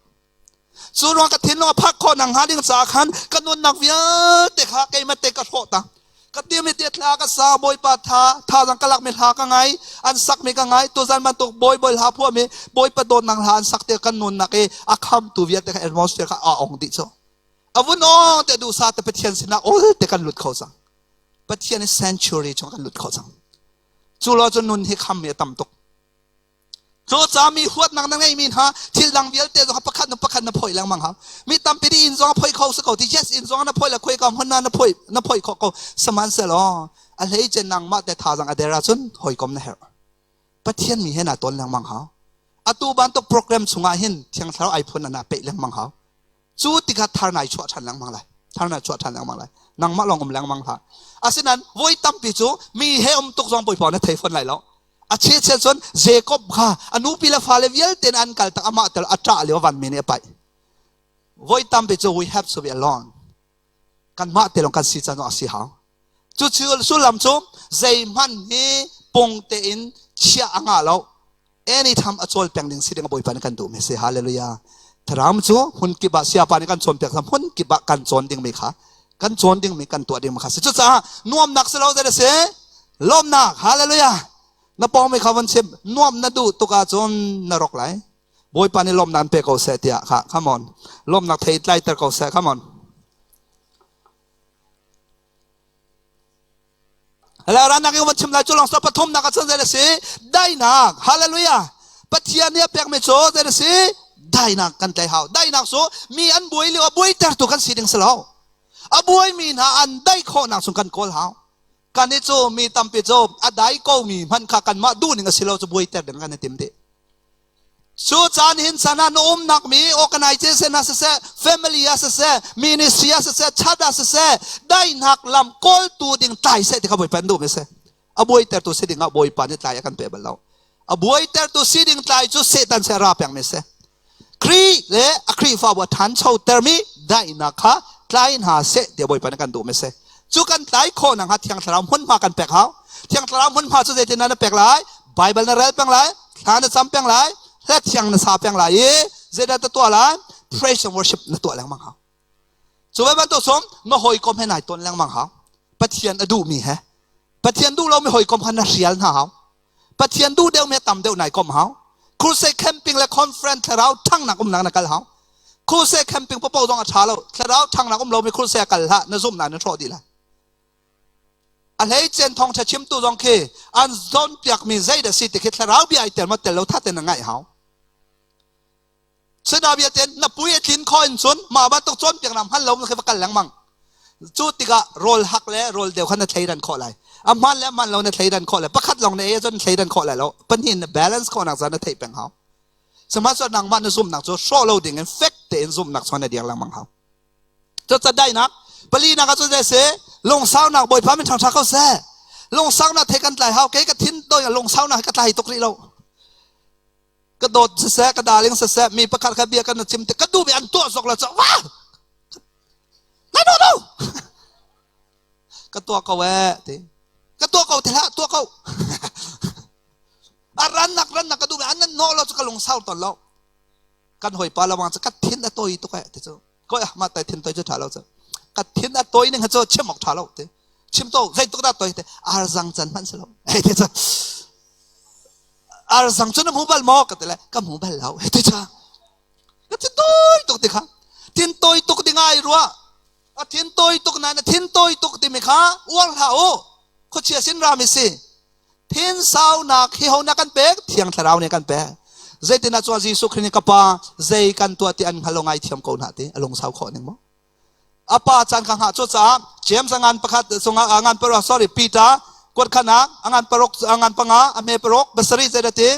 Cu ruang ka thinlung a phak khawh nak hnga ding caah khan ka nunnak vialte kha keimah te ka hrawh ta. Ka timi te thla ka sa Bawipa tha thazang ka lak mi hla ka ngai an sak mi ka ngai tuzan bantuk bawi bawi hla phuah mi Bawipa dawtnak hla an sak te kan nunnak i a khamtu vialte kha atmosphere kha a ong dih cu. A vun ong te duhsa te Pathian sinah ol te kan lut kho cang. Pathian i sanctuary chung kan lut kho cang. Cu lo cu nun hi kham mi a tam tuk. Cucaah mi huatnak na ngeimi hna thil dang vialte zong pakhat na pakhat na phoih lengmang hau. Mi tampi nih inn zong a phoih kho si ko ti yes inn zong na phoih le khuai ka hmun na phoih na phoih khawh ko sihmanhsehlaw a hleice nangmah te thazang a der ahcun hawikom na herh. Pathian mi he naa tawn lengmang hau. Atu bantuk program chungah hin Thiang Thlarau ai phun na peih lengmang hau. Cu tikah thar nai chuah ṭhan lengmang lai. Thar nai chuah ṭhan lengmang lai. Nangmah lawng um lengmang hlah. Asinain voi tampi cu mi he um tuk zong Bawipa na thei fawn lai lo. A chechet cun Jacob kha a nupi le fale vialte an kal tak amah tel a ṭah lio vanmi nih a paih. Voi tampi cu we have to be alone. Kanmah te lawng kan si can a si hau. Cu sullam cu zeihmanh hi pung tein chiah a ngah lo. Anytime a cawl peng ding si ding a Bawipa nih kan duh mi si. Hallelujah. Thlarau cu hmun kip ah siapa nih kan cawnpiak hmun kip ah kan cawn ding mi kha kan cawn ding mi kan tuah ding mi kha si. Cucaah nuamnak si lo zei si lawmnak hallelujah na pawng mi kha von chim nuam na duh tuk ahcun na rok lai bawipa nih lawmnak an pe ko seh tiah kha come on lawmnak thei tlaiter ko seh come on Hala ranak in van chim lai cu lawng pathumnak ah cun zei a si daihnak hallelujah. Pathian nih a pekmi cu zei a si? Dainak kan tlai hau. Dainak cu mi an buai lio a buaitertu kan si ding si lo. A buaimi hna an daih khawhnak chung kan kawl hau. Kan i cu mi tampi cu a dai komi hmanh kha kanmah duhning a si lo cu buaiter ding kan i tim dih. Cu caan hin chan ah na umnak mi organization ah siseh, family ah siseh, ministry ah siseh, church ah siseh, daihnak lam kawltu ding tlai seh ti kha Bawipa an duhmi a si. A buaitertu si ding ah Bawipa nih tlai a kan pe bal lo. A buaitertu si ding tlai cu Satan seh ra pengmi a si. Khrih le a Khrihfabu a ṭhanchotermi daihnak kha tlai hna seh tiah Bawipa nih kan duhmi a si. Cu kan tlai khawh nakhnga Thiang Thlarau hmunhma kan pek hau. Thiang Thlarau hmunhma cu zeitin na pek lai? Bible na rel peng lai, thla na cam peng lai, hla thiang na sa peng lai i zeidah na tuah lai? Praise and worship na tuah lengmang hau. Cu ve bantuk sum na hawikom he nai ton lengmang hau. Pathian a duhmi he Pathian duh lomi hawikom kha na hrial hna hau. Pathian duh deuh mi tam deuh nai kom hau. Crusade camping le conference thlarau ṭhangnak umnak na kal hau. Crusade camping popo zong a ṭha lo. Thlarau ṭhangnak um lomi crusade kal hlah na zumhnak na hrawh dih lai. A hleicen thawngṭha chimtu zong khi an zawnpiakmi zeidah si ti khi thlarau bia ai tel ma tel lo tha tein na ngaih hau. Sinabia ten na pui a tlin kho in cun mah bantuk cawnpiaknak hman lo khi va kal lengmang. Cu tikah rawl hak le rawl deu kha na thleidan khawh lai. A hman le hman lo na thleidan khawh lai. Pakhat lawng na ei ahcun thleidan khawh lai lo. Pahnih na balance khawhnak caan na theih peng hau. Sihmanhsehlaw nangmah na zumhnak cu hrawh lo ding in fek tein zumhnak chuan na dir lengmang hau. Cucaah daihnak palinak ah cun zei si lungsaunak Bawipa min ṭhangṭha ko seh. Lungsaunak thei kan tlai hau. Kei ka thin doi lungsaunak ka tlai tuk rih lo. Ka dawt siseh ka darling siseh mi pakhat kha bia kan na chim te ka duh mi an tuah zok la cho wa no no no ka tuah ko eh ti ka tuah ko ti hlah tuah ko a rannak rannak ka duh mi an nan no lo chu ka lung sau ton lo kan hoi pa lawang chu ka thin a toi tuk eh ti chu koi ma tai thin toi chu tha lo chu ka thin a toi ning ha chu chim ok tha lo ti chim to zei tuk da toi te ar zang chan hman si lo hey ti chu Ar zang cu na hmu bal maw? Ka ti le ka hmu bal lo. Hei ti cha. Ka thin tawi tuk ti kha. Thin tawi tuk ti ngai rua. A thin tawi tuk na na thin tawi tuk timi kha uar hlah u. Khuachia sin rami si. Thin saunak hi ho na kan pek? Thiang Thlarau nih kan pek. Zeitin ah chuah Jesuh Khrist nih ka pa zei kan tuah ti an hngal lo ngai thiam ko hna ti a lungsau khawh ning maw? A pa caan kha hngah cucaah James a ngan pakhat chungah a ngan paruk sorry Peter kuatkhanak a ngan paruk a ngan panga a hme paruk pasarih zei ti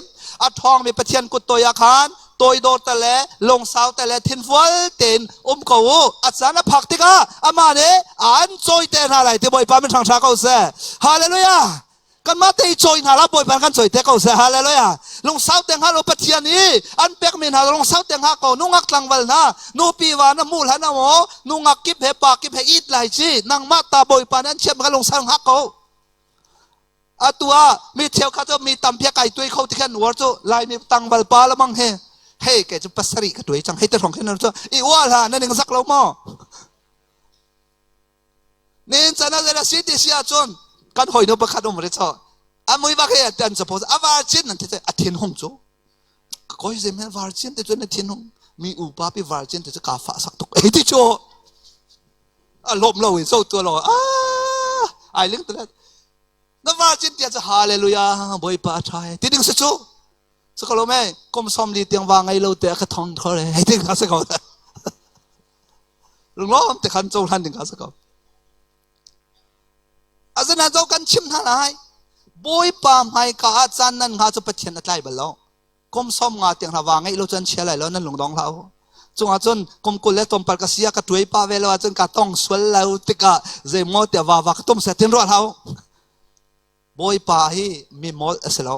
a ṭhawngmi Pathian kut toi ah khan toidor te le lungsau te le thinfual tein um ko u a caan a phak tikah amah nih an cawi te hna lai ti Bawipa min hrang hra ko seh hallelujah Kanmah te i cawi hna la Bawipa kan cawi te ko seh. Hallelujah. Lungsau te hngal u Pathian i an pekmi hna lungsau te hngah ko. Nungak tlangval hna nupi va na hmuh hlan maw nungak kip he pa kip he it lai ci nangmah ta Bawipa nih an chiah ka lungsau hngak ko. Atu ah mi cheukhat cu mi tampi kai tuai kho ti khan war cu Laimi tangval pa lamang he hei ke cu pasarih ka tuai cang hei te hrawng khin cu i ual ha na ning zak lo maw Nihin chan ah zeidah si ti si ahcun kan hawinu pakhat um ri chaw a mui bak he an suppose a virgin nan ti a thin hung cu koi zem he virgin te cu na thin hung mi upa pi virgin te cu ka fa sak tuk ei ti cu a lawm lo in so tu lo ah ai ling tu na virgin tia cu hallelujah bawipa a tha ti ding si cu so ko lo me kum som li tiang wa ngei lo te ka thong thor hei ding ka se ko Lunglawm te khan cohlan ding kha si ko. Asinain zo kan chim hna lai. Bawipa hmaika ah caan nan hnga cu Pathian a tlai bal lo. Kum som nga tiang hna wa ngeih lo cun chia lai lo nan lungdong hlah u. Cungah cun kum 20 le tlawmpal ka sia ka tuai pa ve lo ahcun ka tong sual lo tikah zeimaw tiah va va ka tum seh tin ruah hlah u. Bawipa hi mi molh a si lo.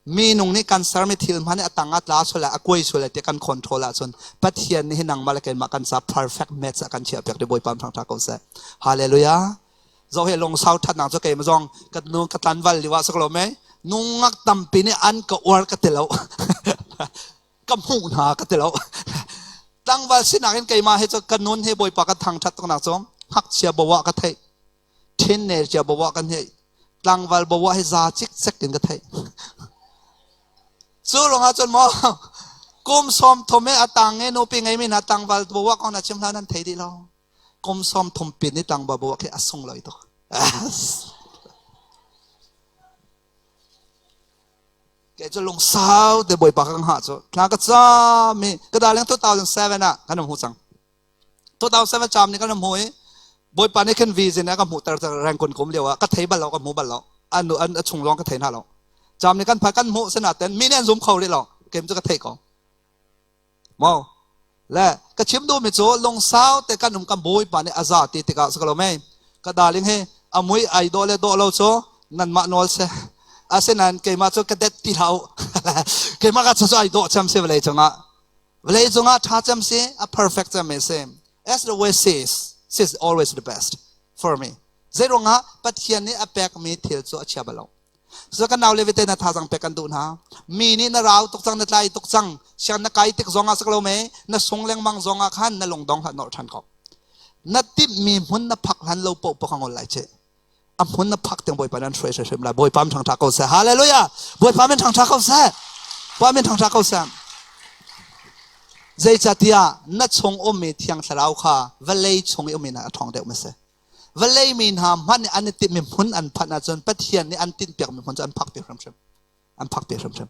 Minung nih kan sermi thil hmanh a tang ah tla sual a kuai sual ti kan control ahcun Pathian nih hi nangmah le keimah kan ca perfect match ah kan chiah piak ti Bawipa thang tha ko seh. Hallelujah. Zo he lungsau thatnak cu keimah zong ka nu ka tlanval liwa sak lo me nungak tampi nih an ka uar ka ti lo. ka hmuh hna ka ti lo. Tlangval sinak in keimah he cu ka nun he Bawipa ka thangthat tuk nak cu ngakchia bawa ka theih. Thinner cia bawa kan hei tlangval bawa hi za cikcek in ka theih. Cu ruangah cun maw kum 30 he a tang i nupi ngeimi hna tlangval bawa kong na chim hlan nan thei dih lo. Kum 30 pin i tlangval bawa khi a sunglawi tuk. Kei cu lungsau te Bawipa ka hngah cu thla ka cam i ka darling 2007 ah kan hmu cang. 2007 cam ni kan hmu i Bawipa nih khin vision a ka hmuhter Rangoon kum lio ah ka thei bal lo, ka hmu bal lo, an an a chung lawng ka thei hna lo. Cam ni kan pha kan hmuh sinaten mi nih an zum kho rih lo, kem cu ka thei ko. Mo le ka chim duhmi cu lungsau te kan um kan Bawipa nih a za ti tikah si ko lo mei. Ka darling hi a mui ai dawh le dawh lo cu nanmah nawl si. Asinain keimah cu ka det ti hlah u. Keimah ka cu ai dawh cem si vawlei cungah. Vawlei cungah ṭha cem si, a perfect cem mi si. As the way says, she's always the best for me. Zeiruangah Pathian nih a pekmi thil cu a chia bal lo. So kan nau le vete na thazang pek kan duh hna. Mi nih na rau tuk cang, na tlai tuk cang, siang na kai tik zong ah sak lo me, na sung lengmang zong ah khan na lungdong hlah nor ṭhan ko. Na timhmi hmun na phak hlan lo poh ka ngol lai che. A hmun na phak tiang Bawipa nan hruai hrim lai. Bawipa min thangṭha ko seh. Hallelujah! Bawipa min thangṭha ko seh. Bawipa min thangṭha ko seh. Zeicatiah na chung ummi Thiang Thlarau kha vawlei chung i ummi nak a ṭhawng deuh ma si. Vawlei mi hna hmanh nih an i timhmi hmun an phanh ahcun Pathian nih an tinhpiakmi hmun cu an phakpi hrimhrim. An phakpi hrimhrim.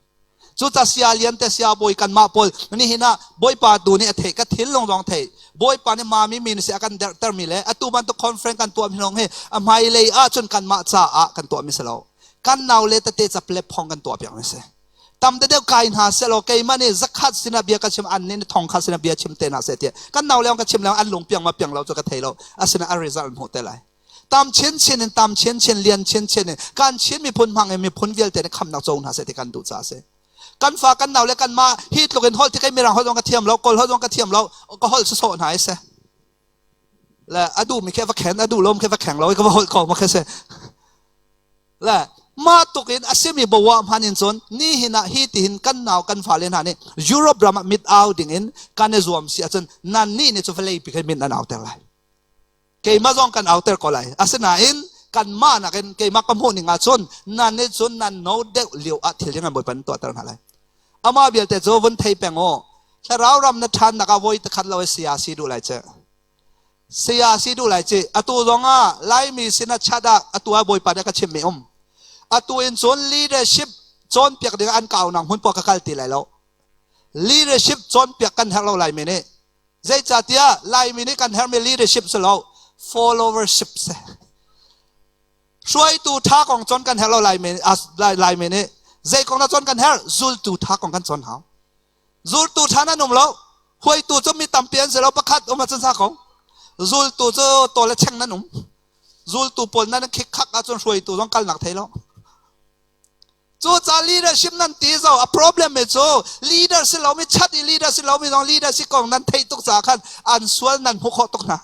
Cuca sia lian te sia bawi kanmah pawl nihin ah Bawipa tu nih a theih ka thil lung zong theih. Bawipa nih mami mi si a kan derhtermi le atu bantuk conference kan tuahmi lawng hi a hmailei ahcun kanmah caah kan tuahmi si lo. Kan nau le tete caplep phong kan tuah piakmi si. Tam deuh kai hna selaw keimah nih zakhat sinah bia ka chim an nih thong khat sinah bia chim te hna seh tiah kan nau leng ka chim leng an lung piang ma piang lo cu ka thei lo. Asinain a result an hmuh te lai. Tam chinchin in tam chinchin lian chinchin in kan Chin miphun hmang in miphun vialte nih khamnak co hna seh ti kan duh caah a si. Kan fa kan nau le kan mah hi tluk in holh ti kei mirang holh zong ka thiam lo, kawl holh zong ka thiam lo, ka holh sawsawh hna i si. Le a duh mi khi va khen, a duh lo mi khi va kheng lo i ka va holh ko ma khi si. Le mah tuk in a simi bawa hman in cun ni hin ah hi tihin kan nau kan fale hna nih Europe ram ah mit au ding in kan i zuam si ahcun nan nih nih cu vawlei pi khin min an au ter lai. Keimah zong kan auter ko lai. Asinain kanmah nakin keimah ka hmuh ning ahcun nan nih cun nan no deuh lio ah thil ding an Bawipa nan tuahter hna lai. Amah vialte cu vun thei peng u. Thlarau ram na ṭhannak ah voi takhat lo saya si duh lai ci. Saya si duh lai ci. Atu zong ah Laimi sin ah chat ah atu ah Bawipa nih a ka chimmi um. Atu in cun leadership cawnpiak ding an kaunak hmun poah ka kal ti lai lo. Leadership cawnpiak kan herh lo Laimi nih. Zeicahtiah Laimi nih kan herhmi leadership si lo, followership si. Hruaitu ṭha kong cawn kan herh lo Laimi, Laimi nih. Zei kong dah cawn kan herh? Zultu ṭha kong kan cawn hau. Zultu ṭha nan um lo. Hruaitu cu mi tampi an si lo, pakhat um ahcun sa ko. Zultu cu tawl le cheng nan um. Zultu pawl nan khik khak ahcun hruaitu zong kalnak thei lo. Cucaah leadership nan ti zo a problem mi cu leader si lomi chat i leader si lomi zong leader si kong nan theih tuk caah khan an sual nan hmu khawh tuk hna.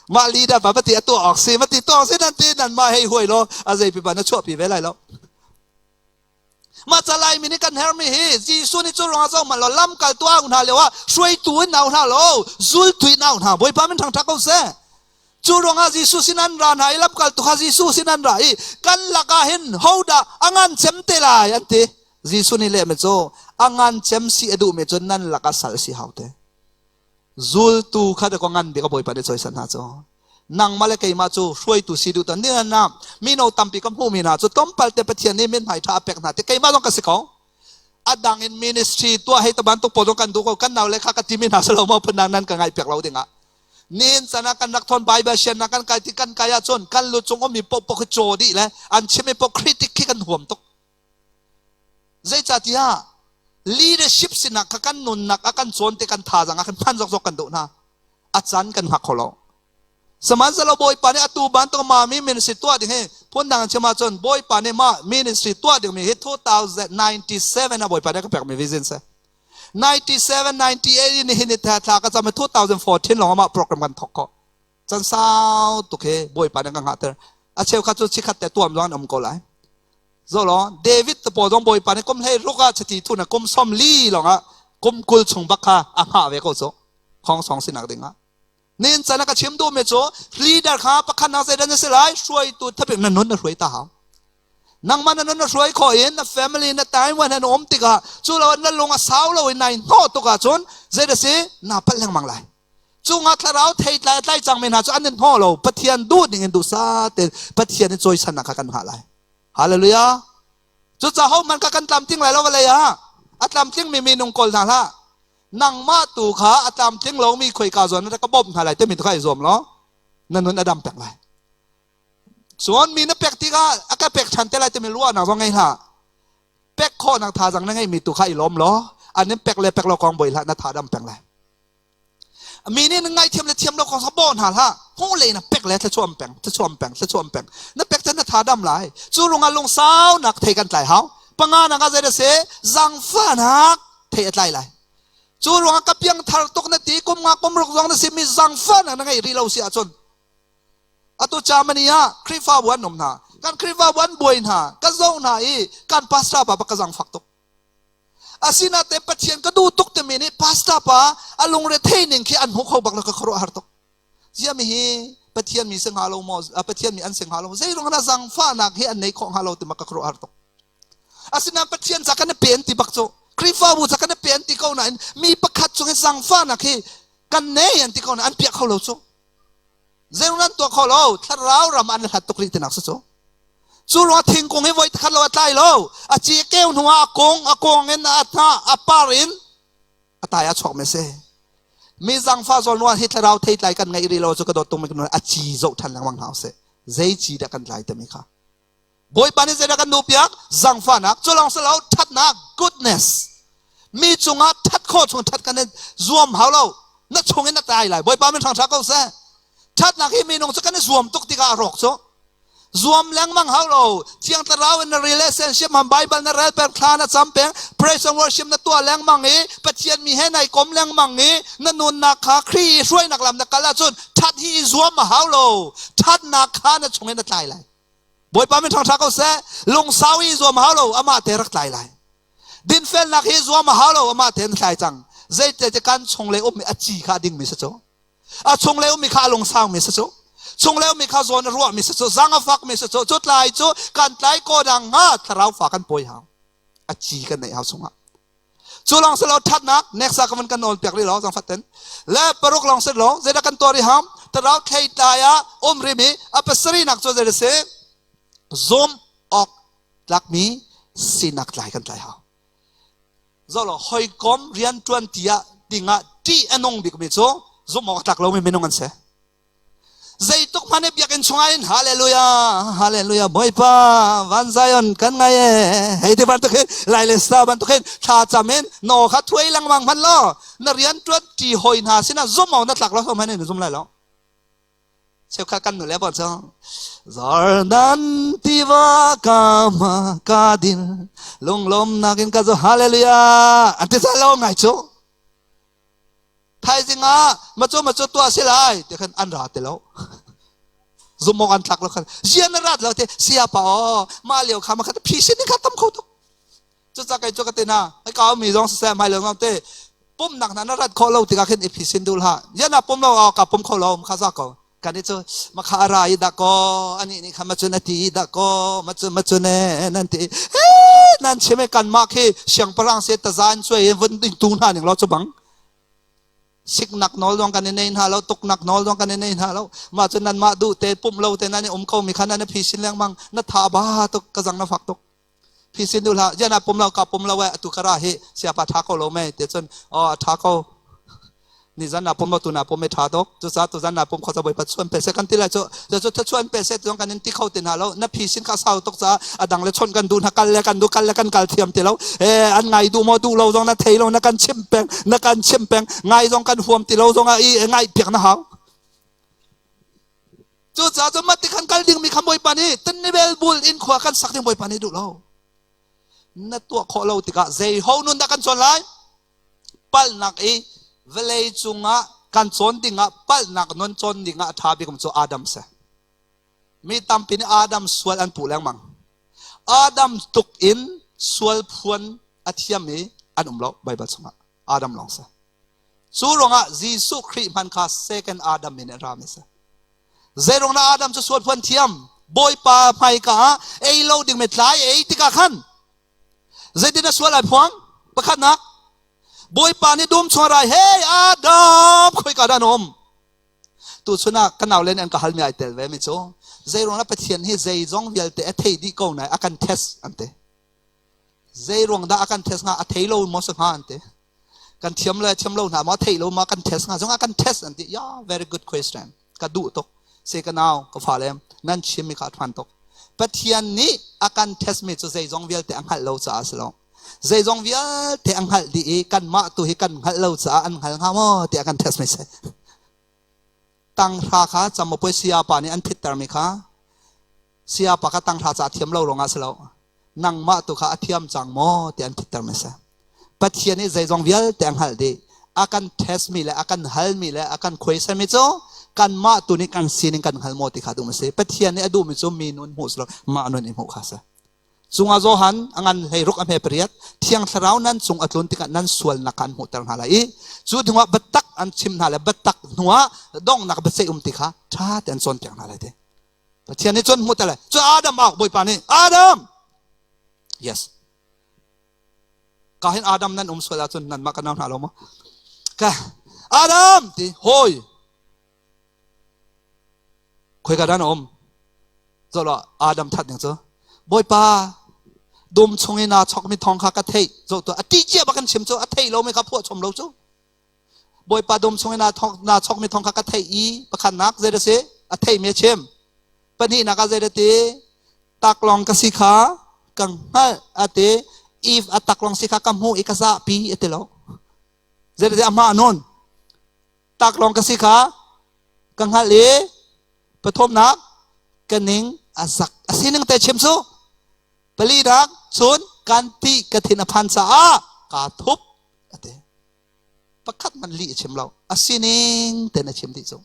Mah leader pa ti a tuah awk si ma ti tuah si nan ti nan mah hei huai lo a zei pipa na chuahpi ve lai lo. Mah ca Laimi nih kan hermi hi Jesuh nih cu ruangah zo man lo lamkal tu au hna lio ah hruaitu in au hna lo zultu in au hna Bawipa min thangṭhat ko seh. Cu ruangah Jesuh sin an ra hna i lamkaltu kha Jesuh sin an ra i kan lakah hin hodah a ngan cem te lai an ti. Jesuh nih lehmi cu a ngan cem si a duhmi cu nan lakah sal si hau te. Zultu kha dakaw ngan bik a Bawipa nih cawisan hna cu. Nangmah le keimah cu hruaitu si duh tan ding na mino tampi ka hmuhmi hna cu tlawmpal te Pathian nih mithmai ṭha a pek hna ti keimah zong ka si ko. A dang in ministry tuah hei ta bantuk pawl zong kan duh ko kan nau le kha ka timi hna si lo maw phundang nan ka ngaih piak lo dingah. Nihin chan ah kan rak thawn Bible siannak kan kai ti kan kai ahcun kan lu cung ummi paohpaoh khi caw dih le an chimmi paoh critic khi kan huam tuk. Zeicahtiah leadership sinak kha kan nunnak ah kan cawn te kan thazaang ah kan hman zokzok kan duh hna. A caan kan hngak kho lo. Sihmanhsehlaw Bawipa nih atu bantuk mami ministry tuah ding hi phundang chim ahcun Bawipa nih mah ministry tuah dingmi hi 2097 ah Bawipa nih a ka pekmi vision si. 97, 98 in nihin ni thla ka cam 2014 lawng ah program kan thawk ko. Can sau tuk he Bawipa nih kan hngahter. A cheukhat cu chikhat te tuam zong an um ko lai. Zolo David te pawl zong Bawipa nih kum hlei ruk ah chiti thu na kum som li lawng ah kum 20 chung bak kha a hngah ve ko cu. Khong song sinak ding ah. Nin chan a ka chim duhmi cu leader kha pakhat nak zeidah na si lai hruaitu thapik na nun na hruai ta hau. Nangmah na nun na hruai khawh in na family na time wan han um tikah cu lo na lung a sau lo in nai hnawh tuk ahcun zei da si na palh lengmang lai. Cu nga thlarau thei tlai tlai cang mi hna cu an in hnawh lo Pathian duh ning in duh sa te Pathian in cawisan nak kha kan hngah lai. Hallelujah. Cucaah hohmanh kha kan tlamtling lai lo vawlei ah. A tlamtling mi minung kawl hna hlah. Nangmah tu kha a tlamtling lomi khoika zawn na ka bawmh hna lai timi tu kha i zuam law na nun a dam peng lai. Cun mi na pek tikah a ka pek ṭhan te lai timi ruahnak zong ngei hlah. Pek khawhnak thazaang na ngeihmi tu kha i lawm law an in pek le pek lo kong buai hlah na tha dam peng lai. Mi nih na ngaihthiam le thiam lo kong kha bawh hna hlah. Hmuh lei na pek le thluachuam peng, thluachuam peng, thluachuam peng. Na pek cun na tha dam lai. Cu rungah lungsaunak thei kan tlai hau. Panga nak ah zei dah si? Zangfahnak thei a tlai lai. Cu ruangah ka piangthar tuk na ti, kum nga kum ruk zong na si mi zangfahnak na ngeih rih lo si ahcun atu Germany ah Khrihfabu an um hna. Kan Khrihfabu an buai hna. Ka zoh hna i kan pastor pa ka zangfak tuk. Asinain Pathian ka duh tuk timi nih pastor pa a lungre thei ning khi an hmu kho bak lo ka khuaruah har tuk. Zia mi hi Pathian mi si hnga lo maw Pathian mi an si hnga lo zei ruang dah zangfahnak hi an nei khawh hnga lo ti ma ka khuaruah har tuk. Asinain Pathian ca kan i pen ti bak cu Khrihfabu ca kan i pen ti ko nain mi pakhat cung hi zangfahnak hi kan nei an ti ko nain an piah kho lo cu. Zei ruang an tuah kho lo thlarau ram an hlat tuk rih tinak si cu. Cu ruang thingkung hi voi khat lo a tlai lo. A ci keu hnu ah a kung, a kung in a hnah, a par in a tai a chuak me si. Mi zangfa zawn ruang hi thlarau theitlai kan ngeih rih lo cu ka dawt tung mi a ci zoh than lengmang hna usih. Zei ci dah kan tlai timi kha. Bawipa nih zeidah kan duhpiak? Zangfahnak, cu lawng si lo, ṭhatnak, goodness. Mi cungah ṭhat khawh chung ṭhat kan i zuam hau lo. Na chung in na tlai lai. Bawipa min hrang ko seh. Ṭhatnak hi minung cu kan i zuam tuk tikah a rawk cu. Zuam lengmang hau lo. Thiang Thlarau in na relationship man Bible na rel peng, thla na cam peng, praise and worship na tuah lengmang i Pathian mi he nai kom lengmang i na nunnak kha Khrih i hruainak lam na kal ahcun ṭhat hi i zuam a hau lo. Ṭhatnak kha na chung in na tlai lai. Bawipa min ṭhangṭha ko seh. Lungsau i zuam hau lo, amah te rak tlai lai. Dinfelnak hi zuam a hau lo, amah te na tlai cang. Zeite te kan chunglei ummi a ci kha a dingmi si cu. A chunglei ummi kha a lungsau mi si cu. Chunglei ummi kha zawn a ruahmi si cu. Zang a fakmi si cu. Cu tlai cu kan tlai ko dang hnga thlarau fa kan pawi hau. A ci kan neih hau chungah. Cu lawng si lo ṭhatnak next ah ka van kan nawl piak rih lo zang fatten. Le paruk lawng si lo zeidah kan tuah rih ham thlarau thleitlai ah um rimi a pasarihnak cu zei si zum awk tlakmi sinak tlai kan tlai hau. Zolo hawikom rianṭuan ti ah dingah ṭih a nung bikmi cu zumh awk tlak lomi minung an si. Zeituk hmanh i biakinn chungah in hallelujah hallelujah Bawipa van Zion kan ngai e hei ti bantuk hin lai le sa bantuk hin thla cam in no kha thuai lengmang hman law na rian ṭuan ṭi hoi hna sinah zum awk na tlak lo hman in zum lai lo cheukhat kan nu le pa cu Jordan tiva ka ma ka din lunglawmnak in ka zo hallelujah an ti lo ngai cu Thaizing ah macu macu tuah si lai ti khan an ra ti lo. Zumawk an tlak lo khan zian na rat lo te sia pa aw mah lio kha ma kha phi sin kha tam kho tuk. Cuca kai cu ka te na ai kau mi zong siseh mai lo zong te pumnak na na rat kho lo tikah khin i phi sin dul ha. Yan na pum lo aw ka pum kho lo kha za ko. Kan i cu makha a ra i dah kaw anih nih kha macun a ti i dah kaw macun macun e nan ti nan chim e kanmah khi siangpahrang se tazan cuai in vun ding tu hna ning law cu bang siknak nawl zong kan i nei hna lo tuknak nawl zong kan i nei hna lo mah cu nan mah duh te pumh lo te nan i um ko mi kha nan i phi sin lengmang na tha ba tuk ka zang na fak tuk phi sin duh hlah yana pum lo ka pum lo e atu kara hi siapa tha ko lo me te cun oh tha ko ni zan na pum lo tu na pum me tha tuk cu ca tu zan na pum kho ca boi pa chuan pe se kan ti lai cu cu cu chuan pe se zong kan in ti kho ti hna lo na phi sin kha sau tuk ca adang le chon kan du na kal le kan du kal le kan kal thiam ti lo e an ngai du mo du lo zong na thei lo na kan chim peng na kan chim peng ngai zong kan huam ti lo zong a i ngai piak na hau Cucaah cun mah ti khan kal dingmi kha Bawipa nih Tennibel bul in khua kan sak ding Bawipa nih duh lo. Na tuah khawh lo tikah zei ho nun dah kan cawn lai? Palhnak i vawlei cungah kan cawn dingah palhnak nun cawn dingah a ṭha bik cu Adam si. Mi tampi nih Adam sual an puh lengmang. Adam tuk in sual phuan a thiam i an um lo Baibal chungah. Adam lawng si. Cu ruangah Jesuh Khrih hman kha second Adam in an rami si. Zeiruang dah Adam cu sual phuan thiam? Bawipa hmaika ah ei lo ding mi tlai ei tikah khan zeitin a sual ai phuang? Pakhatnak, Bawipa nih dum chung rai, hey Adam, khoika dah na um? Tuchun ah ka nau len an ka halmi ai tel ve mi cu zeiruang dah Pathian hi zeizong vialte a thei dih ko nai a kan test an ti. Zei ruang dah a kan test hnga? A thei lo maw si hnga an ti. Kan thiam le thiam lo hna maw thei lo maw kan test hnga zong ah kan test an ti. Yeah, very good question. Ka duh tuk. Se ka nau, ka fale, nan chim mi kha a hmaan tuk. Pathian nih a kan test mi cu zeizong vialte a hngalh lo caah a si lo. Zeizong vialte a hngalh dih i kanmah tu hi kan hngalh lo caah an hngal hnga maw tiah kan test mi si. Tanghra kha camupuai sayapa nih an phitter mi kha sayapa kha tanghra ca thiam lo ruangah si lo. Nangmah tu kha a thiam cang maw tiah an phitter mi si. Pathian nih zeizong vialte a hngalh dih. A kan test mi le a kan hal mi le a kan khuaisai mi cu kanmah tu nih kan sining kan hngal maw ti kha duh mi si. Pathian nih a duh mi cu mi nun hmuh si lo mah nun i hmuh kha si. Cungah Johan a ngan 16 a hme pariat Thiang Thlarau nan cung a tlun tikah nan sualnak kha an hmuhter hna lai i cu hnuah biatak an chim hna le biatak hnuah donghnak biaceih um ti kha ṭha tein an cawnpiak hna lai ti. Pathian nih cun hmuhter lai. Cu Adam au Bawipa nih Adam! Yes. Ka hin Adam nan um sual ahcun nanmah kan nau hna lo maw? Ka Adam ti hawi Khoika dah na um? Zoh law Adam that ning cu. Bawipa, dum chung i naa chokmi thawng kha ka theih. Zoh tuah, a ti cia bak kan chim cu, a theih lomi kha phuah chom lo cu. Bawipa dum chung i naa chokmi thawng kha ka theih i pakhatnak zei dah si? A theihmi a chim. Pahnihnak ah zei dah ti? Taklawng ka si kha ka hngalh a ti. If a taklawng si kha ka hmuh i ka zahpi a ti lo. Zei dah ti? Amah nun. Taklawng ka si kha ka hngalh i pathumnak ka ning a zak. A sining te chim cu palinak cun kan ti ka thin a phan caah kaa thup a ti. Pakhat hmanh lih a chim lo. A sining ten a chim dih cu.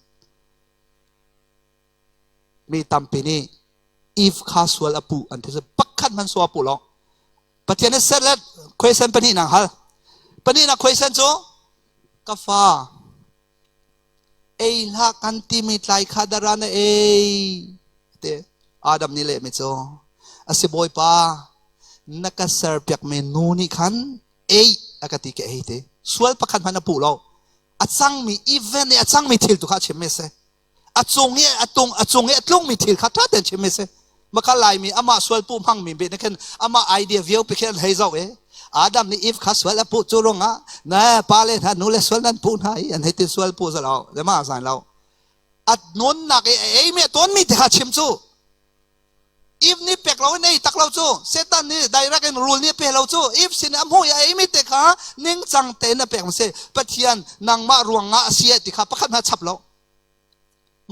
Mi tampi nih Eve kha sual a puh an ti. Pakhat hmanh sual a puh lo. Pathian nih set le question pahnihnak hal. Pahnihnak question cu ka fa ei hlah kan timi tlai kha dara na ei te Adam nih lehmi cu a si bawipa na ka serpiakmi nu nih khan ei a ka ti ka ei te sual pakhat hmanh a puh lo a cangmi event i a cangmi thil tu kha a chimmi a si A cung i a tung a cung i a tlungmi thil kha ṭha tein chim si. Maka Laimi amah sual puh hmangmi beh nih khin amah idea vio pi khin an hei zoh i Adam nih Eve kha sual a puh cu ruangah na pa le hna nu le sual nan puh hna i an hei ti sual puh zalo le ma zain lo a nunnak i a ei mi a tawnmi te kha chim cu Eve nih pek lo in ei tak lo cu Satan nih direct in rule nih pe lo cu Eve sin a hmuh i a eimi te kha ningcang tein a pek ma si Pathian nangmah ruangah a si ti kha pakhat hna chap lo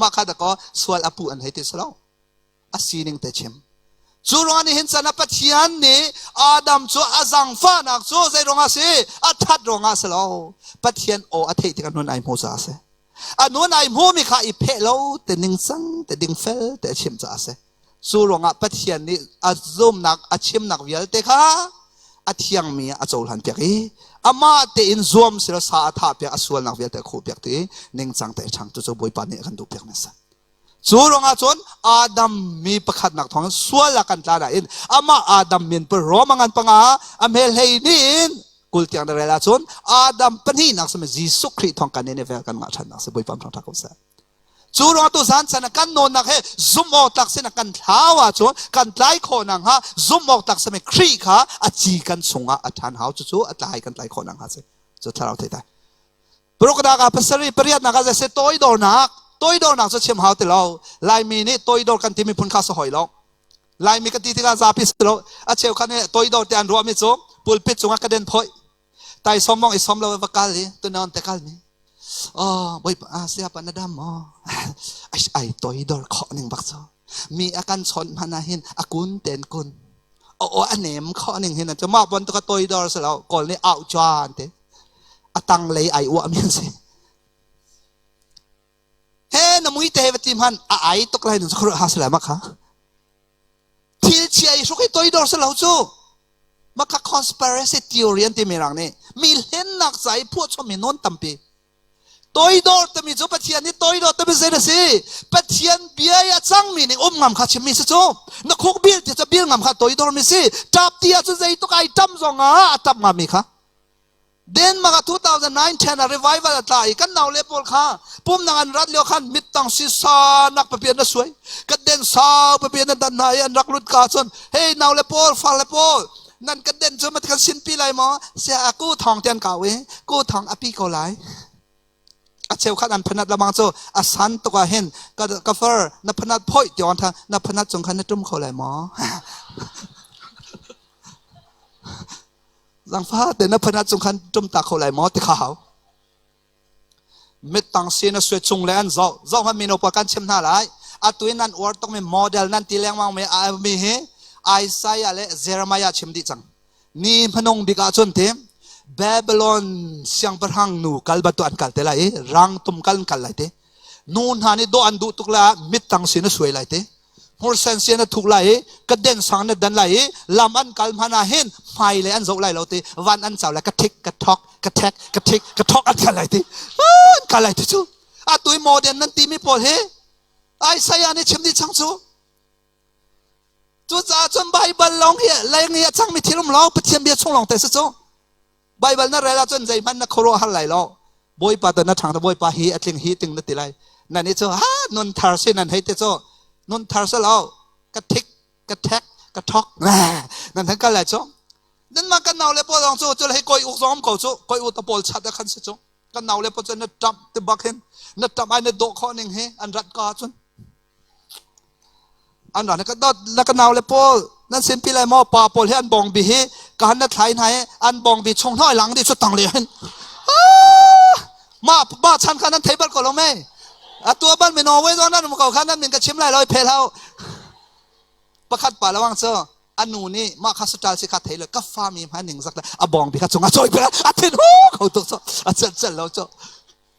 mah kha dakaw sual a puh an hei ti si lo a sining te chim cu ruangah nihin chan ah Pathian nih Adam cu a zangfahnak cu zei ruangah si a that ruangah si lo Pathian aw a theih tikah nun ai hmu caah a si A nun ai hmumi kha i pheh lo te ningcang te dingfel te a chim caah a si. Cu ruangah Pathian nih a zumnak a chimnak vialte kha a thiangmi ah a cohlan piak i amah tein zuam sila sa a thah piak a sualnak vialte a khuh piak ti ningcang te a ṭhang cucu Bawipa nih a kan duh piak mi a si. Cu ruangah cun Adam mi pakhatnak thawngin sual ah kan tla nain amah Adam min Roma ngan panga a hmel hlei nih in 20 tiang na rel ahcun Adam pahnihnak simi Jesuh Khrih thawng kan in vel kan ngah ṭhannak si Bawipa thawng ṭha ko seh. Cu ruangah tu zan chan ah kan nawnnak he zumh awk tlak sin ah kan thlau ahcun kan tlai khawh nakhnga zumh awk tlak simi Khrih kha a ci kan chungah a ṭhan hau cucu a tlai kan tlai khawh nakhnga si cu thlarau thei tai. Paruknak ah pasarih pariatnak ah zei toidornak toidornak cu chim hau ti lo Laimi nih toidor kan timi phun kha si hoi lo Laimi ka ti tikah zapi si lo a cheukhat nih toidor ti an ruahmi cu pulpit cungah ka den phoi tai som mong i som lo va kal i tunawn te kal mi oh bawipa ah siapa na dam maw ai ai toidor khawh ning bak cu mi a kan chawnh hmanh ah hin a kun ten kun o o a nem khawh ning hin cu mah bantuk a toidor si lo kawl nih au chuan te a tanglei ai uahmi an si he na mui te va ti hman a ai tuk lai nun khur ha sala makha thil chia i hruk i toidor se lo cu maka conspiracy theory an ti mi rang nih mi hlennak ca i phuah chom mi non tampi toidor timi cu Pathian nih toidor timi zei na si Pathian bia i a cangmi nih um ngam kha chimmi si cu na khuk bil ti cu bil ngam kha toidor mi si tap ti ah cun zei tuk ai tam zong ah a tap ngami kha Denmark ah 2009-10 ah revival a tla i kan naule pawl kha pumnak an rat lio khan mittang sisa nak papian na suai kan den sau papian na dan hna i an rak lut ka cun hey naule pawl fale pawl. Nan kan den cu mat kan sinpi lai maw? Sia a ku thong tian kau i ku thong a pi ko lai. A cheukhat an phanat lamang cu a san tuk ah hin ka ka far na phanat phoi ti on tha na phanat cung khan na tum kho lai maw? Zangfa te na phanat cung khan tum ta kho lai maw ti kha hau. Mittang sin a suai chung le an zoh. Zoh hmanh mino pawl kan chim hna lai. Atu in nan uar tukmi model nan ti lengmang mi mi hi Isaiah le Jeremiah chim dih cang. Ni hmanung bik ah cun ti Babylon siangpahrang nu kal bantuk an kal te lai i rang tum kal an kal lai ti. Nu hna nih dawh an duh tuk la mittang sin a suai lai ti. Hmursen sian a thuk lai i ka den sang na dan lai i lam an kal hmanh ah hin hmai le an zoh lai lo ti van an cau lai ka thik ka thok ka thek ka thik ka thok an kal lai ti an kal lai ti cu atu i modern nan timi pawl hi Isaiah nih chim dih chang cu cucaah cun Baibal lawng hi leng hi a cangmi thil um lo Pathian bia chung lawng te si cu Baibal na rel ahcun zeihmanh na khuaruah har lai lo. Bawipa tu na ṭhang ta Bawipa hi a tling hi ting na ti lai. Nan i cu ha nun thar si nan hei ti cu nun thar si lo ka thik ka thek ka thok nan han kal lai cu. Nan mah kan nau le pawl zong cu cu hei koi uk zong ko cu koi u ta pawl chat a khan si cu. Kan nau le pawl cu na ṭamh ti bak hin na ṭamh ai na dawh khawh ning hi an rat ka cun. An ra na ka dot na ka nau le pawl nan sin pi lai maw pa pawl hi an bong bi hi ka han na thlai hna i an bong bi chung hnoi lang di chu tang le hin ma ma chan kha nan thei bal ko lo me a tua bal mi no we zo nan ko kha nan min ka chim lai loi phel hau pakhat pa lawang cho anu nih mah kha satal si kha thei le ka fa mi hma ning zak le a bong bi kha chung a choi pe a thin hu kho tuk cho a chel chel lo cho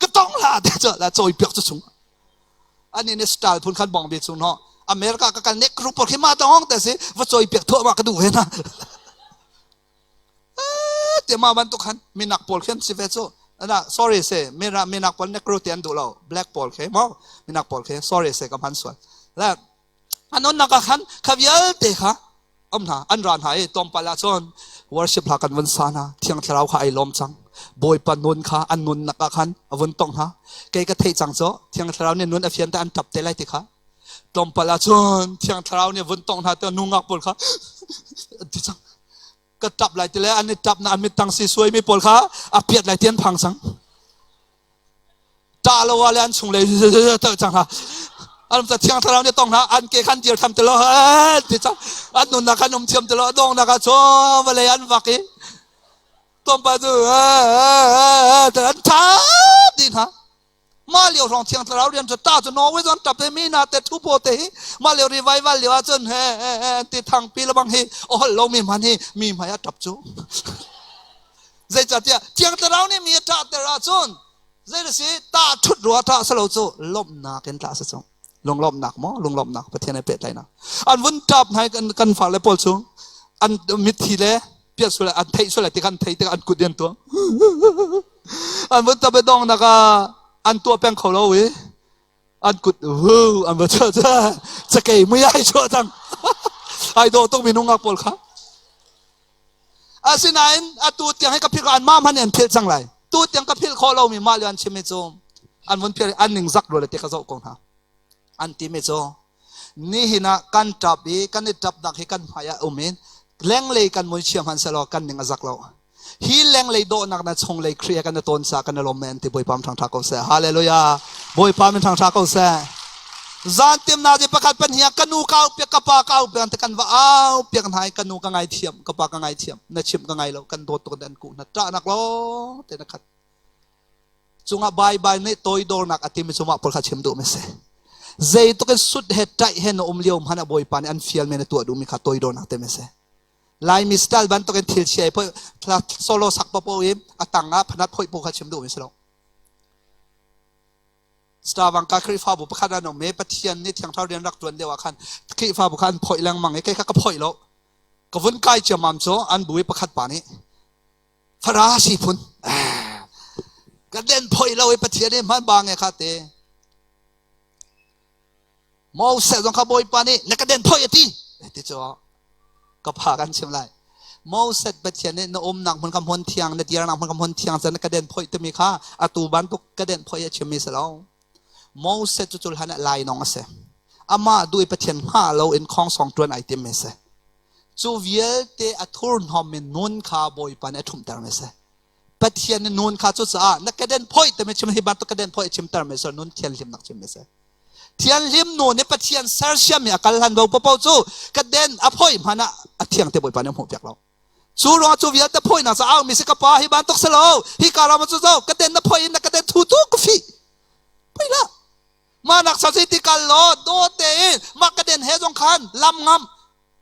ka tong la te cho la choi piak chu chung ani ni style phun khan bong bi chung no America ka kal nek group por khi ma tong te si va choi piak thua ma ka du ve na te ma ban tu khan minak pawl khen si ve chu ana sorry se mira minak pawl nekro te an du lo black pawl khe mo minak pawl khe sorry se ka man sual la anon nak khan kha vialte kha om hna an ra hna i tlawmpal ah cun worship hla kan vun sa hna thiang thlarau kha ai lawm cang bawipa nun kha an nunnak ah khan a vun tong hna kei ka theih cang cu thiang thlarau nih nun a fian te an tap te lai ti kha tlawmpal ah cun thiang thlarau nih vun tong hna te nungak pawl kha ti cang ka tap lai ti le an i tap na an mit tang si suai mi pawl kha a piat lai ti an phang cang ṭah lo ah le an chung lei cang hna an ta thiang thlarau nih tong hna an ke khan dir tham ti lo ti cang an nunnak khan um thiam ti lo dongnak ah chaw vawlei an vak i tlawmpal cu an tha dih hna mah lio hrawng thiang thlarau rian cu ta cu Norway zon tap te mi na te thu po te hi mah lio revival lio ah cun he ti thang pi lebang hi ohol lo mi man hi mi hmai a tap cu Zeicahtiah Thiang Thlarau nih mi a ṭahter ahcun zei na si tah ṭhut rua ṭah si lo cu lawmhnak in ṭah si cu lunglawmhnak maw lunglawmhnak Pathian he pehtlaihnak an vun ṭap hna kan kan fale pawl cu an mitthi le piat sual an theih sual ti kan thei tikah an kut an tuah an vun ṭap i dongnak ah an tuah peng kho lo i an kut hu an va chuah cakei mui ai chuah cang ai dawh tuk minung ngak pawl kha Asinain atu tiang hi ka philh an mah hmanh an philh cang lai. Tu tiang ka philh khawh lomi mah le an chimmi cu an vun philh an ning zak rua le ti ka zoh ko hna. An timi cu nihin ah kan ṭap i kan i ṭapnak hi kan hmai ah um in lenglei kan mui chia hmanh selaw kan ning a zak lo. Hi lenglei dawhnak na chunglei Khrih kan i tawn sa kan i lawm men ti Bawipa min ṭha ko seh. Hallelujah. Bawipa min ṭha ko seh. Zan timna di pakhat pahnih ah ka nu ka au piak ka pa ka au piak te kan va au piak hna i ka nu ka ngaithiam ka pa ka ngaithiam na chim ka ngai lo kan dawt tuk an kuh hna ṭahnak lawng te na khat cungah Baibal nih toidornak a timi cungah pawl kha chim duh mi si zeitluk in sut he ṭaih he na um lio hmanh ah Bawipa nih an fial men a tuah duhmi kha toidornak te mi si Laimi style bantuk in thil chia i solo sak papo i a tang ah phanat phoih po kha chim duh mi si lo Starvangka Khrihfabu pakhat an um i Pathian nih Thiang Thlarau rian rak ṭuan lio ah khan Khrihfabu kha an phoih lengmang i kei kha ka phoih lo. Ka vun kai ciammam cu an bu i pakhat pa nih Farasi phun ka den phoih lo i Pathian nih hman ba nge kha te Moses zong kha Bawipa nih na ka den phoih a ti ti cu ka pha kan chim lai Moses Pathian nih na umnak hmun kha hmun thiang na dirnak hmun kha hmun thiang can ka den phoih timi kha atu bantuk ka den phoih a chimmi si lo Moses cu cul han ah lainawng a si amah duh i Pathian hnga lo in khongsong tuan ai tim mi si. Cu vialte a thurhnawmmi nun kha Bawipa nih a ṭhumhter mi a si. Pathian nih nun kha cucaah na keden phoih timi chim hi bantuk keden phoih chimter mi si nun thianhlimnak chim mi si. Thianhlim nu nih Pathian sersiammi a kal hlan bo popo cu kaden a phoih hmanh ah a thiang te Bawipa nih a hmuh piak lo. Cu ruangah cu vialte phoihnak ca aumi si ka pa hi bantuk si lo hi ka ram cu zo kaden na phoih in na kaden thu tu ka fi. Poi la. Mah nak sa ti kal law daw tein mah kaden he zong khan lam ngam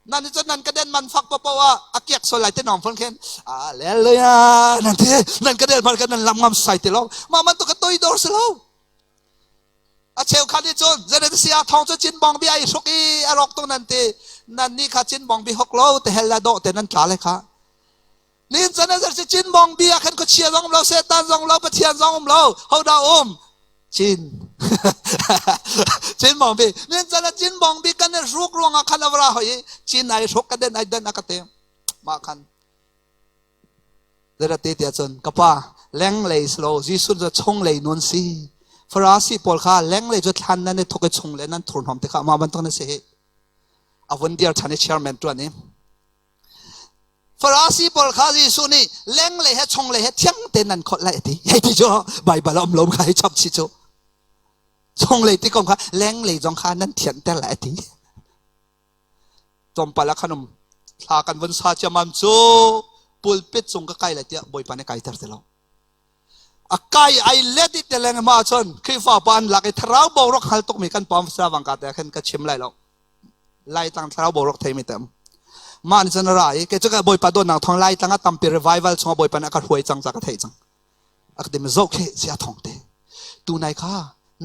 nan ni cun nan kaden man fak popo ah a kiak sol lai te nong phun khen Hallelujah nan ti nan kaden man kan nan lam ngam sai te lo mah man tu ka toi dor si lo a cheukhat nih cun zeidah si ah thong cu cin bong bi ai hruk i a rawk tung nan ti nan nih kha cin bong bi hok lo te hel la dawh te nan tla le kha nin chan a si cin bong bi ah khan khuachia zong um lo setan zong lo pathian zong um lo hodah um cin cin bong bi nin chan a cin bong bi kan i hruk ruangah khan avra hoi i cin ai hruk ka den ai den a ka te mah khan Zeirate tiah cun ka pa lenglei si lo Jesuh cu chunglei nun si. Farasi pawl kha lenglei cu thlan nan i thuk i chunglei nan thurhnawm tikah mah bantuk na si hi. A vun dir ṭhan i chairman ṭuan i Farasi pawl kha Jesuh nih lenglei he chunglei he thiang tein nan kholh lai a ti. Hei ti cu Baibal a um lo kha hei chap si cu. Chunglei ti kong kha lenglei zong kha nan thianter lai a ti. Tlawmpal ah khan um thla kan vun sa ciammam cu pulpit cung ka kai lai tiah Bawipa nih kaiter ti lo. A kai ai let i te leng ma cun Khrihfa pa an lak i thlarau boruak hal tukmi kan pam sa wang ka te khan ka chim lai lo. Lai tlang thlarau boruak theimi tem. Mah ni cun ra i ke cu ka Bawipa dawtnak thawng lai tlang a tampi revival chungah Bawipa nih a ka hruai cang ca ka theih cang. A ka ti zoh khi sia thong te tunai kha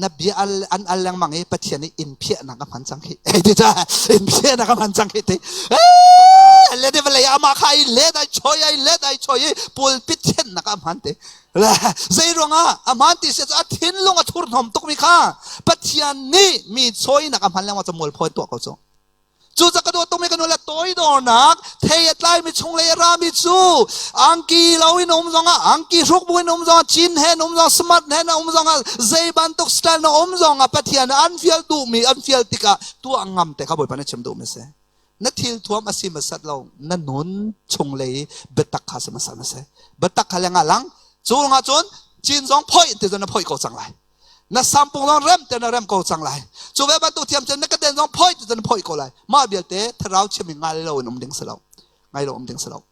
na bia al an al lengmang i Pathian nih inn phiahnak a hman cang khi ei ti ta inn phiahnak a hman cang khi ti le de vale ama kha ai let ai choi ai let ai choi i pulpit thiannak a hman te zei ruangah a hman ti se a thinlung a thurhnawm tuk mi kha Pathian nih mi choinak a hman lengmang cu mualphawi tuah ko cu Cucaah ka dawt tukmi ka nu le toidornak thei a tlaimi chunglei a rami cu angki lo in um zongah angki hruk bu in um zongah cin he um zongah smart he na um zongah zei bantuk style na um zongah Pathian an fial duhmi an fial tikah tuah ngam te kha Bawipa nih chim duhmi si. Na thil thuam a si masat lo na nun chunglei biatak kha si masat na si. Biatak kha lengah lang cu ruangah cun cin zong phoih ti na phoih ko cang lai. Na sampung zong rem te na rem ko cang lai. Cu ve bantuk thiam cun na ka den zong phoi ti na phoi ko lai. Mah vialte thlarau chim in ngai lo in um ding si lo. Ngai lo um ding si lo.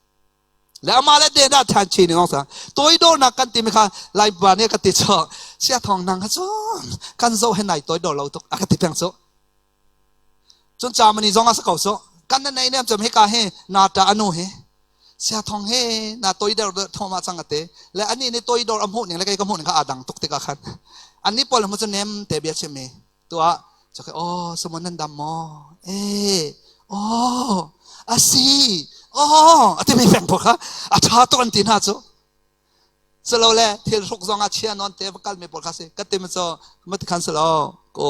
Le amah le den ah than chin in sa. Toidornak kan ti mi kha lai pa nih ka ti cho. Sia thong nang kha cun kan zo he nai toidor lo tuk a ka ti peng cu. Cun Germany zong ah si ko su. Kan na nei nem cem hika hi nata anu hi sia thong he na toidor thoma cang ate le ani ni toidor a hmuh ning le kei ka hmuh ning kha aa dang tuk tikah khan ani pawl mu cu nem te bia chim mi tua chake oh sumon nan dam maw eh oh asi oh ati mi feng pok kha a tha tuk an ti hna cu Silole thil hruk zong ah chia nawn te va kalmi pawl kha si. Ka tim cu matikhan silo ko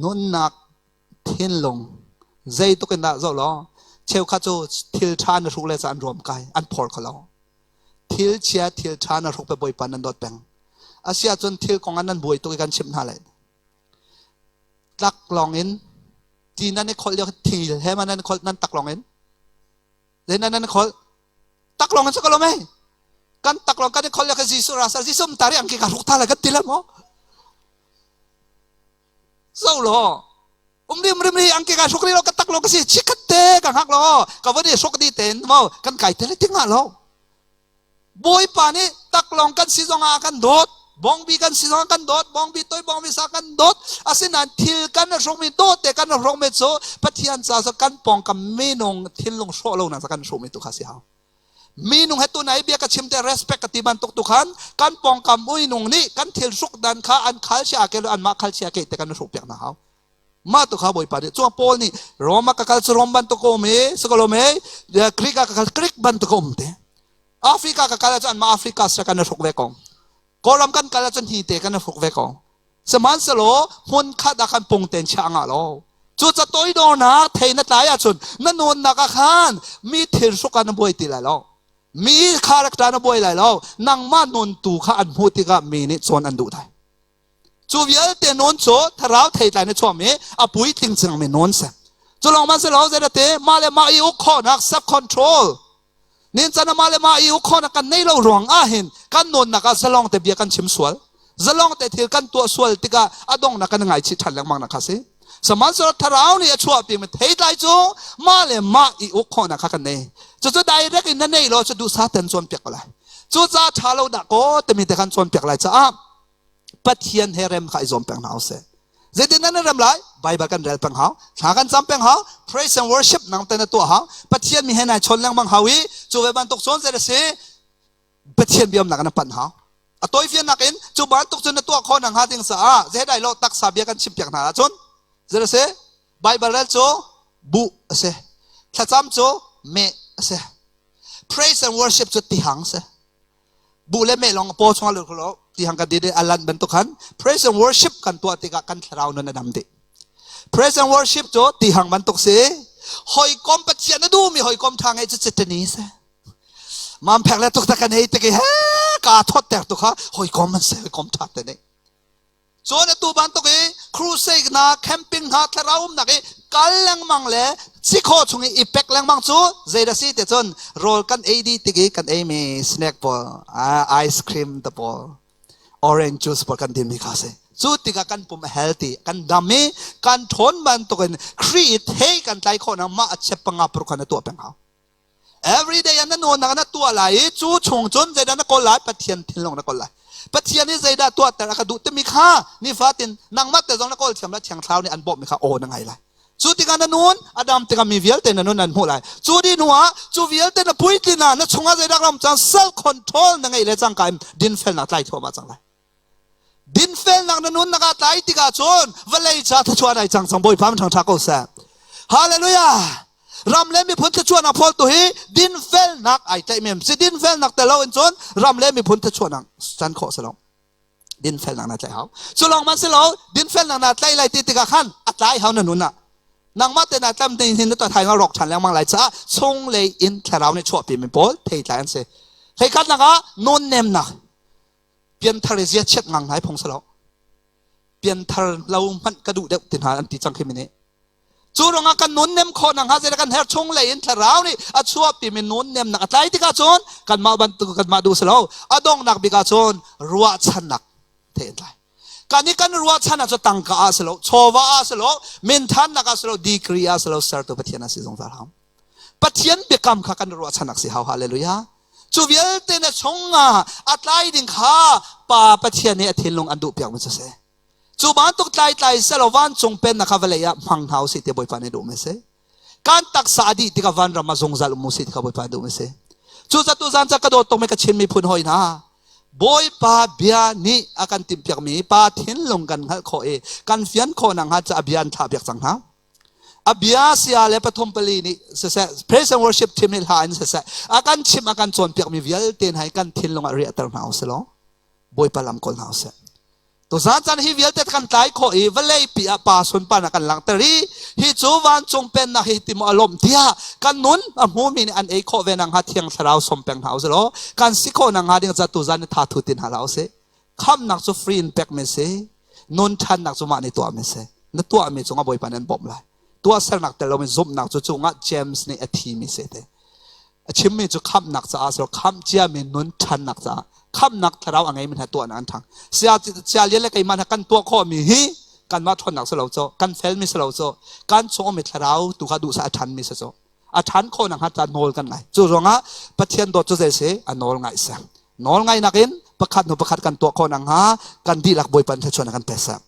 nunnak thinlung zeituk in dah zoh law cheukhat cu thil ṭha na hruk le ca an ruam kai an phor kho lo. Thil chia thil ṭha na hruk pe Bawipa nan dawt peng. Asia cun thil kong ah nan buai tuk i kan chimh hna lai. Tlak lawng in ti nan i kholh lio thil he ma nan kholh nan tak lawng in zei nan nan kholh taklong an ko mei kan taklong kan i khol le ka Jesuh rasa Jesuh tari ang ki ka ruk ta la kan ti la mo zo lo um rim rim ri ang ki ka hruk ri lo ka tak lo ka si chikhat te ka hak lo ka vani hruk di ten mo kan kai te le tinga lo Bawipa nih taklong kan si zongah kan dawt bongbi kan si zongah kan dawt bongbi toi bongbi sa kan dawt asinain thil kan hrukmi dawt te kan hrukmi cu Pathian ca cu kan pawngkam minung thinlung hrawh lo nak kan hrukmi tu kha si hau minung he tu nai bia ka chim te respect ka ti bantuk tu khan kan pawngkam uinung nih kan thil hruk dan kha an khal sia ke an mah khal sia ke te kan hruk piak na hau mah tu kha bawipa nih chuang Paul nih Roma ka kal cu Rom bantuk um i sakalom e Greek ka kal Greek bantuk um te Africa ka kal ahcun anmah Africa sa kan hruk ve ko Kawlram kan kal ahcun hi te kan hruk ve ko sihmanhsehlaw hmun khat ah khan pung ten chia ngah lo cu ca toidornak thei na tlai ahcun na nunnak ah khan mi thil hruk ah na buai ti lai lo mi character na buai lai lo nangmah nun tu kha an hmuh tikah mi nih cawn an duh dai Cu vialte nawn cu thlarau theitlai na chuahmi a puitling cangmi nawn si. Cu lawng man si lo zei te mah le mah i uk khawhnak self control nin can mah le mah i uk khawhnak kan nei lo ruang ah hin kan nunnak ah zalong te bia kan chim sual zalong te thil kan tuah sual tikah a donghnak kan ngaichih ṭhan lengmang nak kha si. Sihmanhsehlaw thlarau nih a chuahpi mi theitlai cu mah le mah i uk khawhnak kha kan nei. Cucu direct in na nei lo cu duhsah ten cawnpiak ko lai. Cucaah ṭha lo dah kaw timi te kan cawnpiak lai caah Pathian he rem kha i zuam peng hna usih. Zeitin nan rem lai? Bible kan rel peng hau, thla kan cam peng hau, praise and worship nang te na tuah hau, Pathian mi he nai chawn lengmang hau i cu ve bantuk cun zei a si? Pathian biamnak na panh hau. A tawifiannak in cu bantuk cun na tuah khawh nak hnga ding caah zeidai lo taksa bia kan chimpiak hna ahcun zei a si? Bible rel cu buh a si. Thlacam cu meh a si. Praise and worship cu tihang a si. Bu le meh lawng paw chungah lut lo tihang kan ti a lan bantuk khan praise and worship kan tuah tikah kan thlarau nun a dam dih. Praise and worship cu tihang bantuk si. Hawikom Pathian a duhmi hawikom ṭha ngeih cu citani si. Mam phek le tuk tak kan hei tik i he ka thawt ter tu kha hawikom an si hawikom ṭha te nih. Cun atu bantuk i crusade hna camping hna thlarau umnak i kal lengmang le cikhaw chung i i pek lengmang cu zei dah si ti cun rawl kan ei dih tik i kan eimi snack pawl ice cream te pawl orange juice pawl kan dinmi kha si. Cu tikah kan pum a healthy kan dam i kan ṭhawn bantukin Khrih i thei kan tlai khawhnak mah a chep panga paruk kha na tuah peng hau. Every day na nunak na tuah lai i cu chung cun zeidah na kawl lai? Pathian thinlung na kawl lai. Pathian nih zeidah tuahter a ka duh timi kha nifatin nangmah te zong na kawl thiam lai Thiang Thlarau nih an bawmhmi kha aw na ngai lai. Cu tikah na nun a dam tikah mi vialte na nun an hmuh lai. Cu dih hnuah cu vialte na puitlin ah na chungah zeidah ram cang self control na ngeih le cangka in dinfelnak tlai thluahmah cang lai. Dinfelnak na nunnak ah tlai tikah cun vawlei ca thluachuah nai cang cang Bawipa min ṭha ko seh. Hallelujah! Ram le miphun thluachuahnak phawltu hi dinfelnak ai tlaih mem si dinfelnak tel lo in cun ram le miphun thluachuahnak can khawh si lo. Dinfelnak na tlaih hau. Cu lawng man si lo dinfelnak na tlaih lai ti tikah khan a tlai hau na nun ah. Nangmah te na tlam te hin na thai rawk ṭhan lengmang lai caah chunglei in thlarau nih chuahpi mi pawl theitlai an si. Hleikhatnak ah nunnemnak Pianthar i zia chiat ngang ngai phung si lo. Pianthar lo hmanh ka duh deuh ti hna an ti cang khi mi nih. Cu ruangah kan nun nem khawh nak hnga zeidah kan herh chung lei in thlarau nih a chuahpi mi nun nemnak a tlai tikah cun kanmah bantuk kanmah duh si lo. A donghnak bik ah cun ruahchannak the in tlai. Kan i kan ruahchan ah cu tangka ah si lo, chawva ah si lo, minthannak ah si lo, degree ah si lo, sertu Pathian ah si zungzal hau. Pathian biakam kha kan ruahchannak si hau. Hallelujah. Cu vialte na chungah a tlai ding kha Pa Pathian nih a thinlung an duhpiak mi cu si. Cu bantuk tlai tlai selaw vancung pennak kha vawlei ah hmang hna usih ti Bawipa nih duh mi si. Kan taksa a dih tikah vanram ah zungzal um usih ti kha Bawipa duh mi si. Cu zatu zan ca ka dawt tuk mi ka Chin miphun hawi hna Bawipa bia nih a kan timhpiak mi Pa thinlung kan hngalh khawh i kan fian khawh nakhnga ca a bia an thlah piak cang hna. A bia sia le pathum pali nih siseh praise and worship team nih hla in siseh a kan chimh a kan cawnpiakmi vialte hna hi kan thinlung ah riahter hna usih law Bawipa lam kawl hna usih. Tuzan caan hi vialte kan tlai khawh i vawlei pi ah pa sunparnak kan langhter i hi cu vancung pennak hi ti maw a lawmh tiah kan nun a hmumi nih an ei khawh ve nakhnga thiang thlarau som peng hna usih law kan si khawh nakhnga ding ca tuzan i tha thu tin hna hlah usih. Khamhnak cu free in pekmi si. Nun ṭhannak cu mah nih tuahmi si. Na tuahmi cungah Bawipa nih an bawmh lai. Tuahsernak tel lomi zumhnak cu cungah James nih a thimi si te. A chimmi cu khamhnak caah si lo, khamh ciami nun ṭhannak caah khamhnak thlarau a ngeimi hna tuahnak an ṭhang. Sia sia lian le keimah hna kan tuah khawhmi hi kanmah ṭhawnnak si lo cu, kan felmi si lo cu, kan chung ummi thlarau tu kha duhsah a ṭhanmi si cu. A ṭhan khawh nakhnga ca nawl kan ngai. Cu ruangah Pathian dawt cu zei si? A nawl ngaih si. Nawl ngaihnak in pakhat hnu pakhat kan tuah khawh nakhnga kan dihlak Bawipa thluachuahnak kan pe seh.